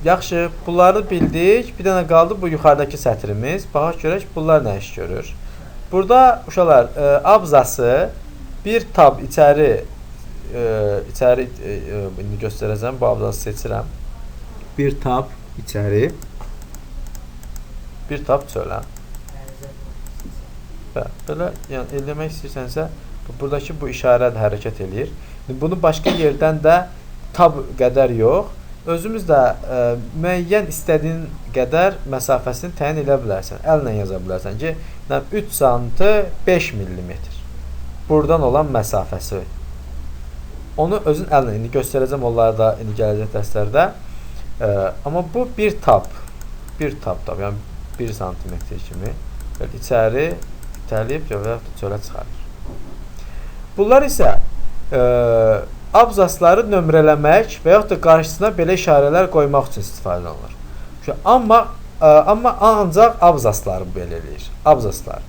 Yaxşı, bunları bildik. Bir dənə qaldı bu yuxarıdakı sətrimiz. Baxaq görək bunlar nə iş görür. Burada uşaqlar abzası bir tab içəri indi göstərəcəm. Bu abzası seçirəm. Bir tab içəri, bir tab çölə. Belə, yəni eləmək istəyirsənsə, buradakı bu işarə də hərəkət eləyir. Bunu başqa yerdən də tab qədər yox, özümüz də müəyyən istədiyin qədər məsafəsini təyin edə bilərsən. Əllə yaza bilərsən ki, 3 santı 5 millimetr buradan olan məsafəsi. Onu özün əllə, indi göstərəcəm onları da indi gələcək dərslərdə. Amma bu bir tab, yəni 1 santimetr kimi belə içəri itəliyib və yaxud da çölə çıxarır. Bunlar isə abzasları nömrələmək və yaxud da qarşısına belə işarələr qoymaq üçün istifadə olunur. Amma ancaq abzasları belə eləyir. Abzaslar.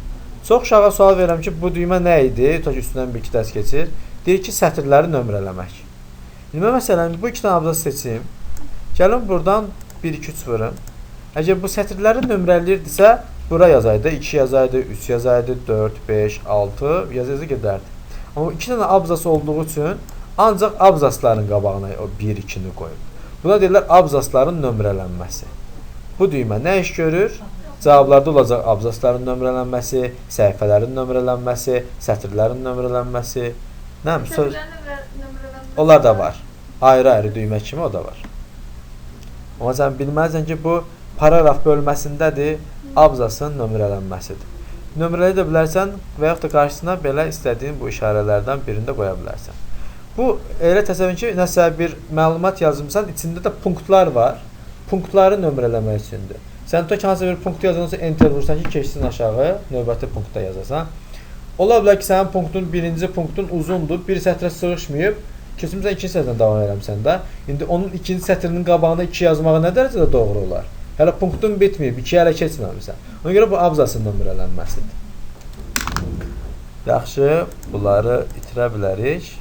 Çox uşağa sual verirəm ki, bu düymə nə idi? Tutaq ki, üstündən bir iki dərs keçir. Deyir ki, sətirləri nömrələmək. İndi mən məsələn, bu iki dənə abzas seçim. Gəlin buradan 1, 2, 3 vurun. Əgər bu sətirləri nömrələyirdisə, bura yazaydı, 2 yazaydı, 3 yazaydı, 4, 5, 6 yaza gedərdi. Amma iki dənə abzas olduğu üçün ancaq abzasların qabağına o 1, 2-ni qoyub. Buna deyirlər abzasların nömrələnməsi. Bu düymə nə iş görür? Cavablarda olacaq abzasların nömrələnməsi, səhifələrin nömrələnməsi, sətirlərin nömrələnməsi. Nə söz? Onlar da var. Ayrı-ayrı düymə kimi o da var. Amma sən bilməlisən ki, bu paraqraf bölməsindədir, abzasın nömrələnməsidir. Nömrələyə də bilərsən və yaxud da qarşısına belə istədiyin bu işarələrdən birini də qoya bilərsən. Bu, elə təsəvvür ki, nəsə bir məlumat yazmısan, içində də punktlar var. Punktları nömrələmək üçündür. Sən tutaq ki, hansısa bir punktu yazandan sonra enter vursan ki, keçsin aşağı, növbəti punktda yazasan. Ola bilər ki, sənin punktun, birinci punktun uzundur, bir sətrə sığışmayıb, keçmirsən, ikinci sətrdən davam eləmsən də. İndi onun ikinci sətrinin qabağına 2 yazmağı nə dərəcədə doğru olar? Hələ punktun bitməyib, 2-yə hələ keçməmişsən. Ona görə bu abzasın nömrələnməsidir. Yaxşı, bunları itirə bilərik.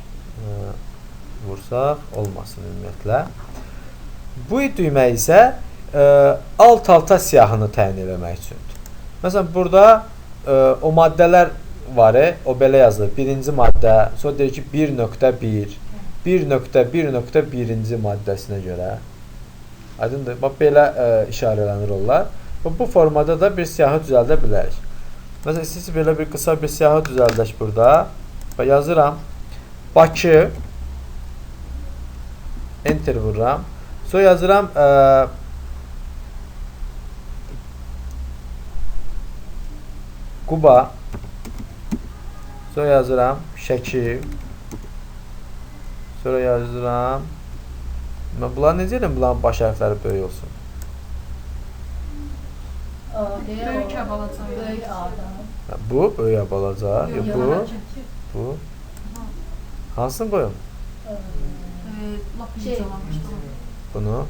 Vursaq, olmasın ümumiyyətlə. Bu düymə isə alt-alta siyahını təyin eləmək üçündür. Məsələn, burada o maddələr var, o belə yazılır. Birinci maddə, sonra deyir ki, 1.1, 1.1.1-ci maddəsinə görə. Aydındır? Bax, belə işarələnir onlar. Bu formada da bir siyahı düzəldə bilərik. Məsələn, istəyirsə belə bir qısa bir siyahı düzəldək burada. Bax, yazıram. Bakı. Enter vururam. Sonra yazıram Quba. Sonra yazıram Şəki. Sonra yazıram. Mən bunları necə eləyim? Bunların baş hərfləri böyük olsun. Böyük A balaca. Böyük A. Bu böyük A balaca. Bu. Bu. Hansını qoyum? Bunu.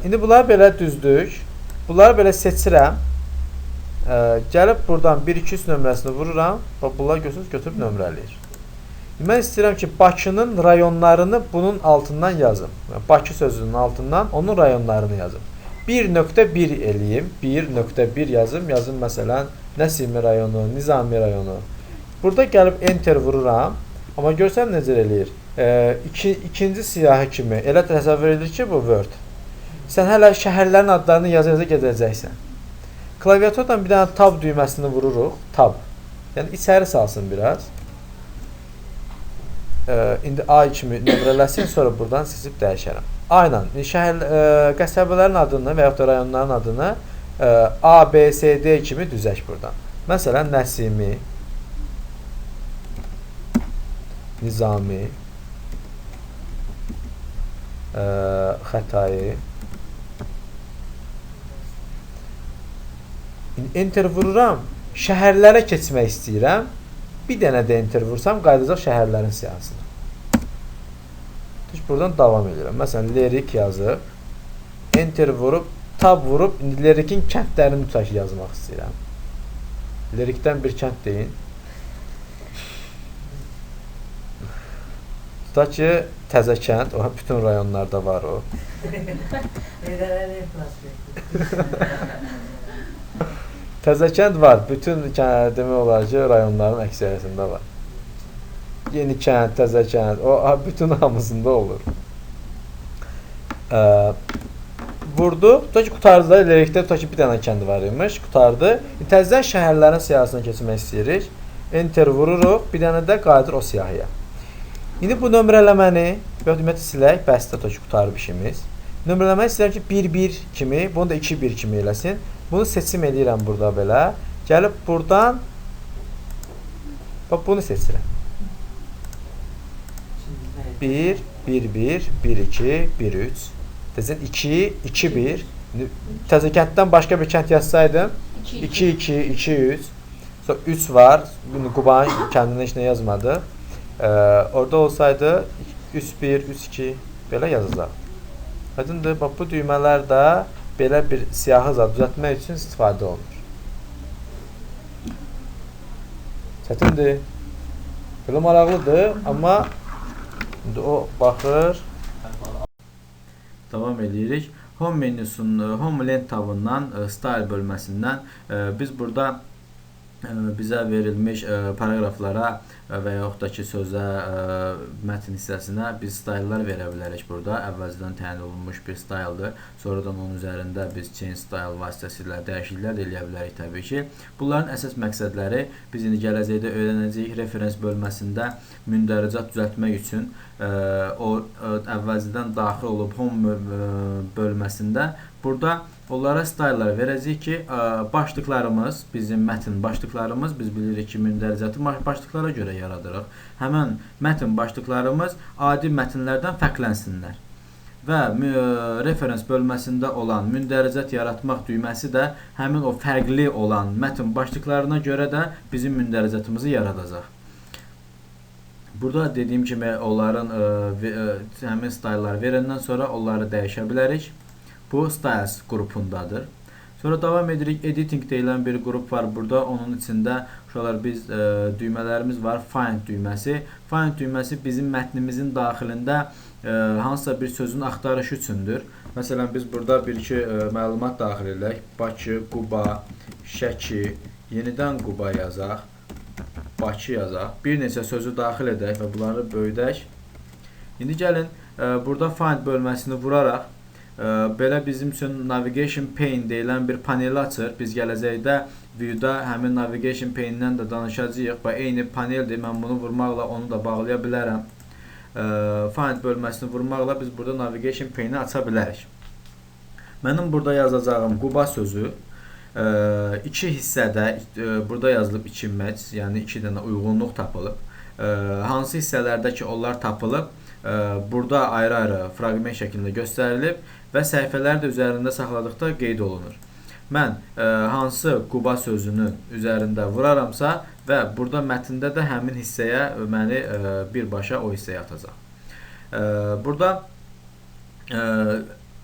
İndi bunları belə düzdük. Bunları belə seçirəm. Gəlib buradan 1, 2, 3 nömrəsini vururam. Bax, bunlar görürsünüz, götürüb nömrələyir. Mən istəyirəm ki, Bakının rayonlarını bunun altından yazım. Yəni, Bakı sözünün altından onun rayonlarını yazım. 1.1 eləyim. 1.1 yazım. Yazım məsələn, Nəsimi rayonu, Nizami rayonu. Burada gəlib enter vururam. Amma görsəm necə eləyir? İkinci siyahı kimi elə təsəvvür edir ki, bu Word. Sən hələ şəhərlərin adlarını yaza-yaza gedəcəksən. Klaviaturdan bir dənə tab düyməsini vururuq. Tab. Yəni, içəri salsın biraz. İndi A kimi nömrələsin, sonra buradan seçib dəyişərəm. Aynen. Şəhər, qəsəbələrin adını və yaxud da rayonların adını A, B, C, D kimi düzək buradan. Məsələn, Nəsimi, Nizami, Xətai. İndi enter vururam, şəhərlərə keçmək istəyirəm. Bir dənə də enter vursam qayıdacaq şəhərlərin siyahısına. Düz buradan davam edirəm. Məsələn, Lerik yazıb, enter vurub, tab vurub, indi Lerikin kəndlərini tutaq ki, yazmaq istəyirəm. Lerikdən bir kənd deyin. Tutaq ki, Təzəkənd, o bütün rayonlarda var o. Heydər Əliyev prospekti. Təzəkənd var, bütün demək olar ki, rayonların əksəriyyətində var. Yenikənd, Təzəkənd, o bütün hamısında olur. Vurdu, tutaq ki, qurtardı da, Lerikdə tutaq ki, bir dənə kənd var imiş, qurtardı. Təzədən şəhərlərin siyahısına keçmək istəyirik. Enter vururuq, bir dənə də qayıdır o siyahıya. İndi bu nömrələməni, və yaxud ümumiyyətlə silək, bəsdə tutaq ki, qurtarıb işimiz. Nömrələməni istəyirəm ki, 1-1 kimi, bunu da 2-1 kimi eləsin. Bunu seçim eləyirəm burada belə. Gəlib buradan, bax bunu seçirəm. 1, 1, 1, 1, 2, 1, 3. Təzədən 2, 2, 1. Təzəkənddən başqa bir kənd yazsaydım, 2, 2, 2, 3. Sonra 3 var. Bunu Qubanın kəndinin heç nə yazmadı. Orada olsaydı 3, 1, 3, 2 belə yazacaq. Aydındır, bax bu düymələr də belə bir siyahı zad düzəltmək üçün istifadə olunur. Çətindir. Belə maraqlıdır, amma indi o baxır. Davam edirik. Home menüsünün, Home lent tabından, Style bölməsindən biz burada bizə verilmiş paraqraflara və yaxud da ki, sözə, mətn hissəsinə biz style'lar verə bilərik burada. Əvvəlcədən təyin olunmuş bir style'dır. Sonradan onun üzərində biz change style vasitəsilə dəyişikliklər də eləyə bilərik təbii ki. Bunların əsas məqsədləri biz indi gələcəkdə öyrənəcəyik. Reference bölməsində mündəricat düzəltmək üçün o əvvəlcədən daxil olub home bölməsində burada onlara style'lar verəcəyik ki, başlıqlarımız, bizim mətn başlıqlarımız, biz bilirik ki, mündəricatı başlıqlara görə yaradırıq. Həmən mətn başlıqlarımız adi mətnlərdən fərqlənsinlər. Və reference bölməsində olan mündəricat yaratmaq düyməsi də həmin o fərqli olan mətn başlıqlarına görə də bizim mündəricatımızı yaradacaq. Burada dediyim kimi onların həmin style'ları verəndən sonra onları dəyişə bilərik. Bu Styles qrupundadır. Sonra davam edirik. Editing deyilən bir qrup var burada. Onun içində uşaqlar biz düymələrimiz var. Find düyməsi. Find düyməsi bizim mətnimizin daxilində hansısa bir sözün axtarışı üçündür. Məsələn, biz burada bir-iki məlumat daxil edək. Bakı, Quba, Şəki, yenidən Quba yazaq, Bakı yazaq. Bir neçə sözü daxil edək və bunları böyüdək. İndi gəlin burada Find bölməsini vuraraq belə bizim üçün Navigation Pane deyilən bir paneli açır. Biz gələcəkdə View-da həmin Navigation Pane-dən də danışacağıq. Və eyni paneldir. Mən bunu vurmaqla onu da bağlaya bilərəm. Find bölməsini vurmaqla biz burada Navigation Pane-i aça bilərik. Mənim burada yazacağım Quba sözü iki hissədə burada yazılıb iki match, yəni iki dənə uyğunluq tapılıb. Hansı hissələrdə ki onlar tapılıb, burada ayrı-ayrı fraqment şəklində göstərilib və səhifələr də üzərində saxladıqda qeyd olunur. Mən hansı Quba sözünün üzərində vuraramsa və burada mətndə də həmin hissəyə məni birbaşa o hissəyə atacaq. Burada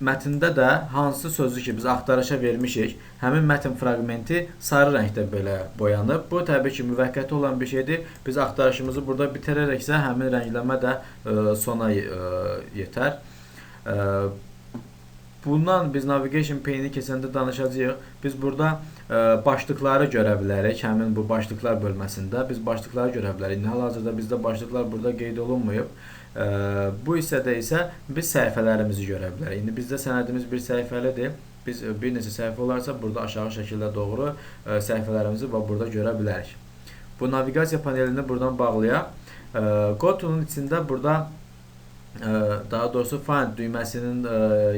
mətndə də hansı sözü ki biz axtarışa vermişik, həmin mətn fraqmenti sarı rəngdə belə boyanıb. Bu təbii ki müvəqqəti olan bir şeydir. Biz axtarışımızı burada bitirərəksə həmin rəngləmə də sona yetər. Bundan biz Navigation Pane-i keçəndə danışacağıq. Biz burada başlıqları görə bilərik. Həmin bu başlıqlar bölməsində biz başlıqları görə bilərik. İndi hal-hazırda bizdə başlıqlar burada qeyd olunmayıb. Bu hissədə isə biz səhifələrimizi görə bilərik. İndi bizdə sənədimiz bir səhifəlidir. Biz bir neçə səhifə olarsa burada aşağı şəkildə doğru səhifələrimizi burada görə bilərik. Bu naviqasiya panelini buradan bağlayaq. Go-to-nun içində burada daha doğrusu Find düyməsinin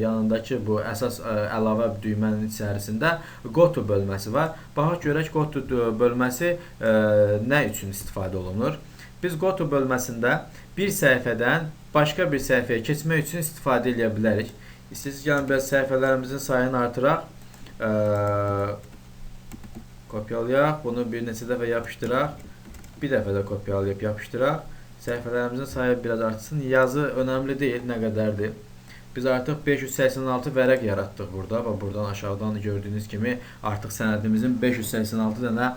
yanındakı bu əsas əlavə düymənin içərisində Go-to bölməsi var. Baxaq görək Go-to bölməsi nə üçün istifadə olunur? Biz Go-to bölməsində bir səhifədən başqa bir səhifəyə keçmək üçün istifadə edə bilərik. İstəyirsiniz, gəlin biraz səhifələrimizin sayını artıraq. Kopyalayaq, bunu bir neçə dəfə yapışdıraq. Bir dəfə də kopyalayıb yapışdıraq. Səhifələrimizin sayı biraz artsın. Yazı önəmli deyil, nə qədərdir. Biz artıq 586 vərəq yaratdıq burada və buradan aşağıdan gördüyünüz kimi artıq sənədimizin 586 dənə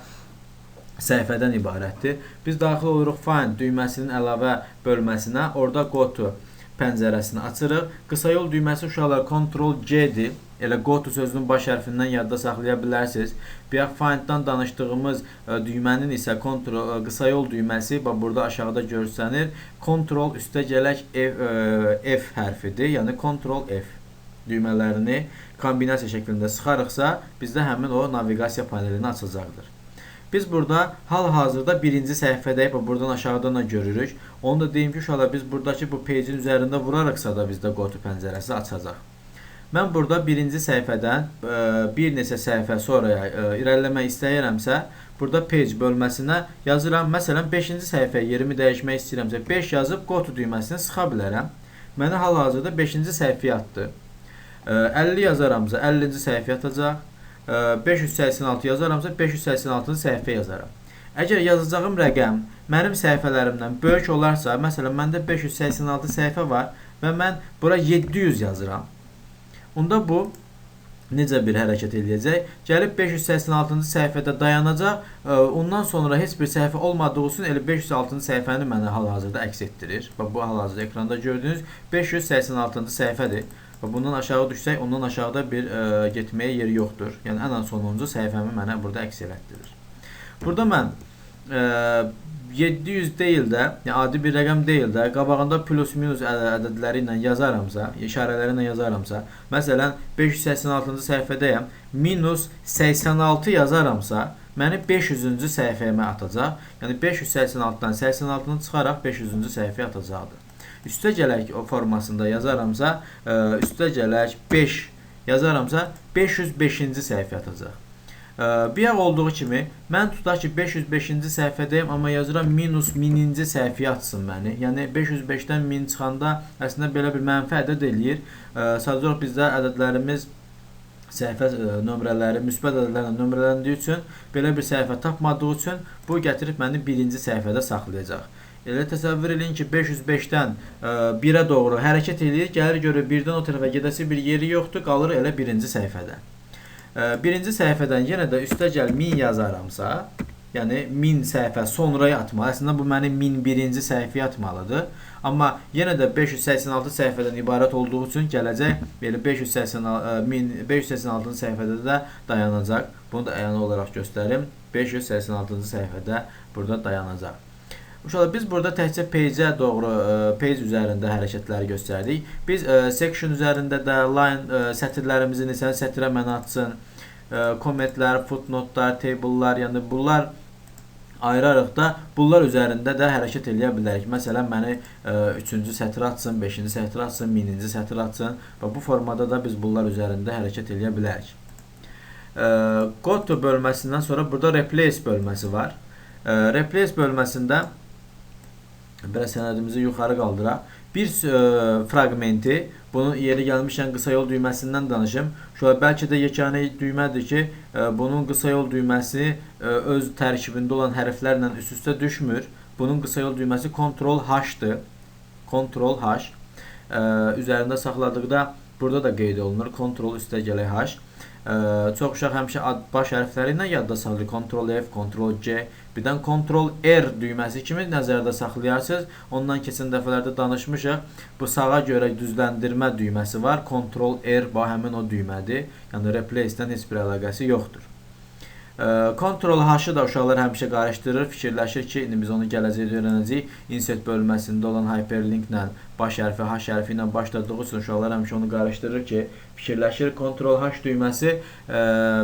səhifədən ibarətdir. Biz daxil oluruq Find düyməsinin əlavə bölməsinə. Orada Go to pəncərəsini açırıq. Qısa yol düyməsi uşaqlar Ctrl G-dir. Elə Go to sözünün baş hərfindən yadda saxlaya bilərsiniz. Bayaq Find-dan danışdığımız düymənin isə qısa yol düyməsi bax burada aşağıda görsənir. Ctrl üstə gələk F hərfidir. Yəni Ctrl F düymələrini kombinasiya şəklində sıxarıqsa bizdə həmin o naviqasiya panelini açacaqdır. Biz burada hal-hazırda birinci səhifədəyik və buradan aşağıdan da görürük. Onu da deyim ki, uşaqlar biz buradakı bu page-in üzərində vurarıqsa da bizdə Go to pəncərəsi açacaq. Mən burada birinci səhifədən bir neçə səhifə sonraya irəliləmək istəyirəmsə, burada page bölməsinə yazıram. Məsələn, 5-ci səhifəyə yerimi dəyişmək istəyirəmsə, 5 yazıb Go to düyməsini sıxa bilərəm. Məni hal-hazırda 5-ci səhifəyə atdı. 50 yazaramsa 50-ci səhifəyə atacaq. 586 yazaramsa 586-cı səhifə yazaram. Əgər yazacağım rəqəm mənim səhifələrimdən böyük olarsa, məsələn, məndə 586 səhifə var və mən bura 700 yazıram. Onda bu necə bir hərəkət eləyəcək? Gəlib 586-cı səhifədə dayanacaq. Ondan sonra heç bir səhifə olmadığı üçün elə 506-cı səhifəni mənə hal-hazırda əks etdirir. Bax, bu hal-hazırda ekranda gördüyünüz 586-cı səhifədir. Və bundan aşağı düşsək, ondan aşağıda bir getməyə yeri yoxdur. Yəni, ən sonuncu səhifəmi mənə burada əks elətdirir. Burada mən 700 deyil də, yəni adi bir rəqəm deyil də, qabağında plus minus ədədləri ilə yazaramsa, işarələri ilə yazaramsa, məsələn, 586-cı səhifədəyəm, minus 86 yazaramsa, məni 500-cü səhifəmə atacaq. Yəni, 586-dan 86-nı çıxaraq 500-cü səhifəyə atacaqdır. Üstə gələk o formasında yazaramsa, üstə gələk 5 yazaramsa 505-ci səhifəyə atacaq. Bayaq olduğu kimi mən tutaq ki 505-ci səhifədəyim, amma yazıram minus 1000-ci səhifəyə atsın məni. Yəni 505-dən 1000 çıxanda əslində belə bir mənfi ədəd eləyir. Sadəcə olaraq bizdə ədədlərimiz səhifə nömrələri müsbət ədədlərlə nömrələndiyi üçün belə bir səhifə tapmadığı üçün bu gətirib məni birinci səhifədə saxlayacaq. Elə təsəvvür eləyin ki, 505-dən 1-ə doğru hərəkət eləyir, gəlir görür 1-dən o tərəfə gedəsi bir yeri yoxdur, qalır elə birinci səhifədə. Birinci səhifədən yenə də üstə gəl 1000 yazaramsa, yəni 1000 səhifə sonraya atmalı. Əslində bu məni 1001-ci səhifəyə atmalıdır. Amma yenə də 586 səhifədən ibarət olduğu üçün gələcək belə 586-cı səhifədə də dayanacaq. Bunu da əyani olaraq göstərim. 586-cı səhifədə burada dayanacaq. Uşaqlar, biz burada təkcə page-ə doğru, page üzərində hərəkətləri göstərdik. Biz section üzərində də line sətirlərimizi neçə sətirə mənə atsın, commentlər, footnotelar, table'lar, yəni bunlar ayırarıq da bunlar üzərində də hərəkət eləyə bilərik. Məsələn, məni 3-cü sətirə atsın, 5-ci sətirə atsın, 1000-ci sətirə atsın və bu formada da biz bunlar üzərində hərəkət eləyə bilərik. Go to bölməsindən sonra burada replace bölməsi var. Replace bölməsində biraz sənədimizi yuxarı qaldıraq. Bir fraqmenti, bunun yeri gəlmişən qısa yol düyməsindən danışım. Şöyle, bəlkə də yeganə düymədir ki, bunun qısa yol düyməsi öz tərkibində olan hərflərlə üst-üstə düşmür. Bunun qısa yol düyməsi Ctrl H-dır. Ctrl H. Üzərində saxladıqda burada da qeyd olunur. Ctrl üstə gələk H. Çox uşaq həmişə baş hərfləri ilə yadda saxlayır. Ctrl F, Ctrl C, birdən Ctrl R düyməsi kimi nəzərdə saxlayarsınız. Ondan keçən dəfələrdə danışmışıq. Bu sağa görə düzləndirmə düyməsi var. Ctrl R həmin o düymədir. Yəni replace-dən heç bir əlaqəsi yoxdur. Ctrl H-ı da uşaqlar həmişə qarışdırır, fikirləşir ki, indi biz onu gələcəkdə öyrənəcəyik. Insert bölməsində olan hyperlinklə baş hərfi H hərfi ilə başladığı üçün uşaqlar həmişə onu qarışdırır ki, fikirləşir. Ctrl H düyməsi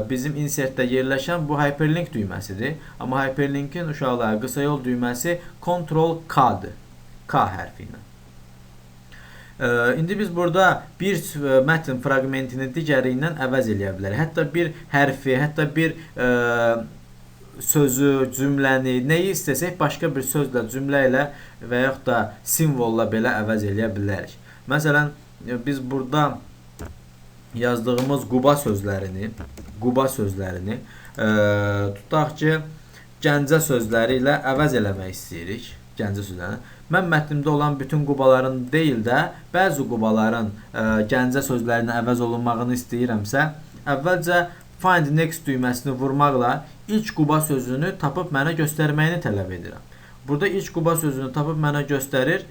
bizim insertdə yerləşən bu hyperlink düyməsidir. Amma hyperlinkin uşaqlar qısa yol düyməsi Ctrl K-dır. K hərfi ilə. İndi biz burada bir mətn fraqmentini digəri ilə əvəz eləyə bilərik. Hətta bir hərfi, hətta bir sözü, cümləni, nəyi istəsək başqa bir sözlə, cümlə ilə və yaxud da simvolla belə əvəz eləyə bilərik. Məsələn, biz burada yazdığımız Quba sözlərini, tutaq ki, Gəncə sözləri ilə əvəz eləmək istəyirik. Gəncə sözlərini. Mən mətnimdə olan bütün qubaların deyil də, bəzi qubaların Gəncə sözlərinə əvəz olunmağını istəyirəmsə, əvvəlcə Find Next düyməsini vurmaqla ilk quba sözünü tapıb mənə göstərməyini tələb edirəm. Burada ilk quba sözünü tapıb mənə göstərir.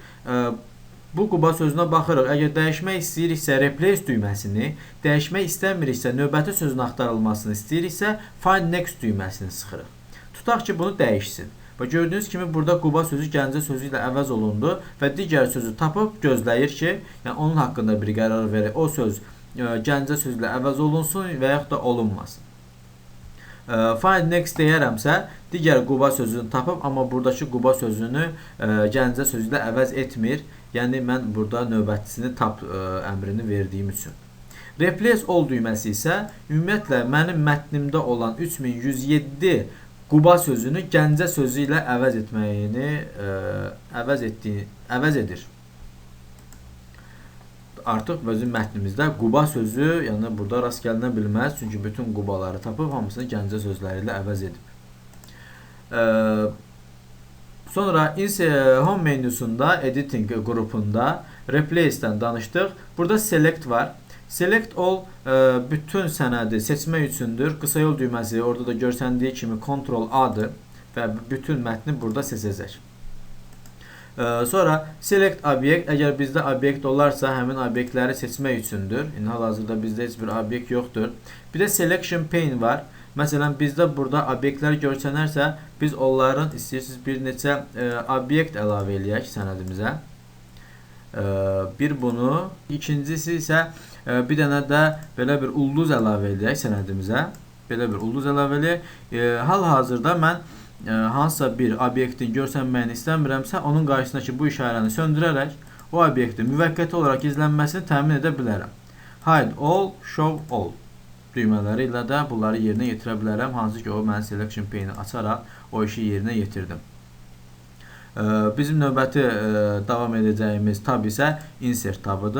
Bu quba sözünə baxırıq. Əgər dəyişmək istəyiriksə Replace düyməsini, dəyişmək istəmiriksə növbəti sözün axtarılmasını istəyiriksə Find Next düyməsini sıxırıq. Tutaq ki, bunu dəyişsin. Və gördüyünüz kimi burada Quba sözü Gəncə sözü ilə əvəz olundu və digər sözü tapıb gözləyir ki, yəni onun haqqında bir qərar verir. O söz Gəncə sözü ilə əvəz olunsun və yaxud da olunmasın. Find Next deyərəmsə, digər Quba sözünü tapıb, amma buradakı Quba sözünü Gəncə sözü ilə əvəz etmir. Yəni mən burada növbətçisini tap əmrini verdiyim üçün. Replace All düyməsi isə ümumiyyətlə mənim mətnimdə olan 3107 Quba sözünü Gəncə sözü ilə əvəz etməyini əvəz edir. Artıq bizim mətnimizdə Quba sözü, yəni burada rast gəlinə bilməz, çünki bütün qubaları tapıb hamısını Gəncə sözləri ilə əvəz edib. Sonra Home menüsunda Editing qrupunda Replace-dən danışdıq. Burada Select var. Select All bütün sənədi seçmək üçündür. Qısa yol düyməsi orada da görsəndiyi kimi Ctrl A-dır və bütün mətni burada seçəcək. Sonra Select Object, əgər bizdə obyekt olarsa, həmin obyektləri seçmək üçündür. İndi hal-hazırda bizdə heç bir obyekt yoxdur. Bir də Selection Pane var. Məsələn, bizdə burada obyektlər görsənərsə, biz onların istəyirsiniz bir neçə obyekt əlavə eləyək sənədimizə. Bir bunu, ikincisi isə bir dənə də belə bir ulduz əlavə eləyək sənədimizə. Belə bir ulduz əlavə eləyək. Hal-hazırda mən hansısa bir obyektin görsənməyini istəmirəmsə, onun qarşısındakı bu işarəni söndürərək o obyektin müvəqqəti olaraq gizlənməsini təmin edə bilərəm. Hide All, Show All düymələri ilə də bunları yerinə yetirə bilərəm. Hansı ki, o mən Selection Pane-i açaraq o işi yerinə yetirdim. Bizim növbəti davam edəcəyimiz tab isə Insert tabıdır.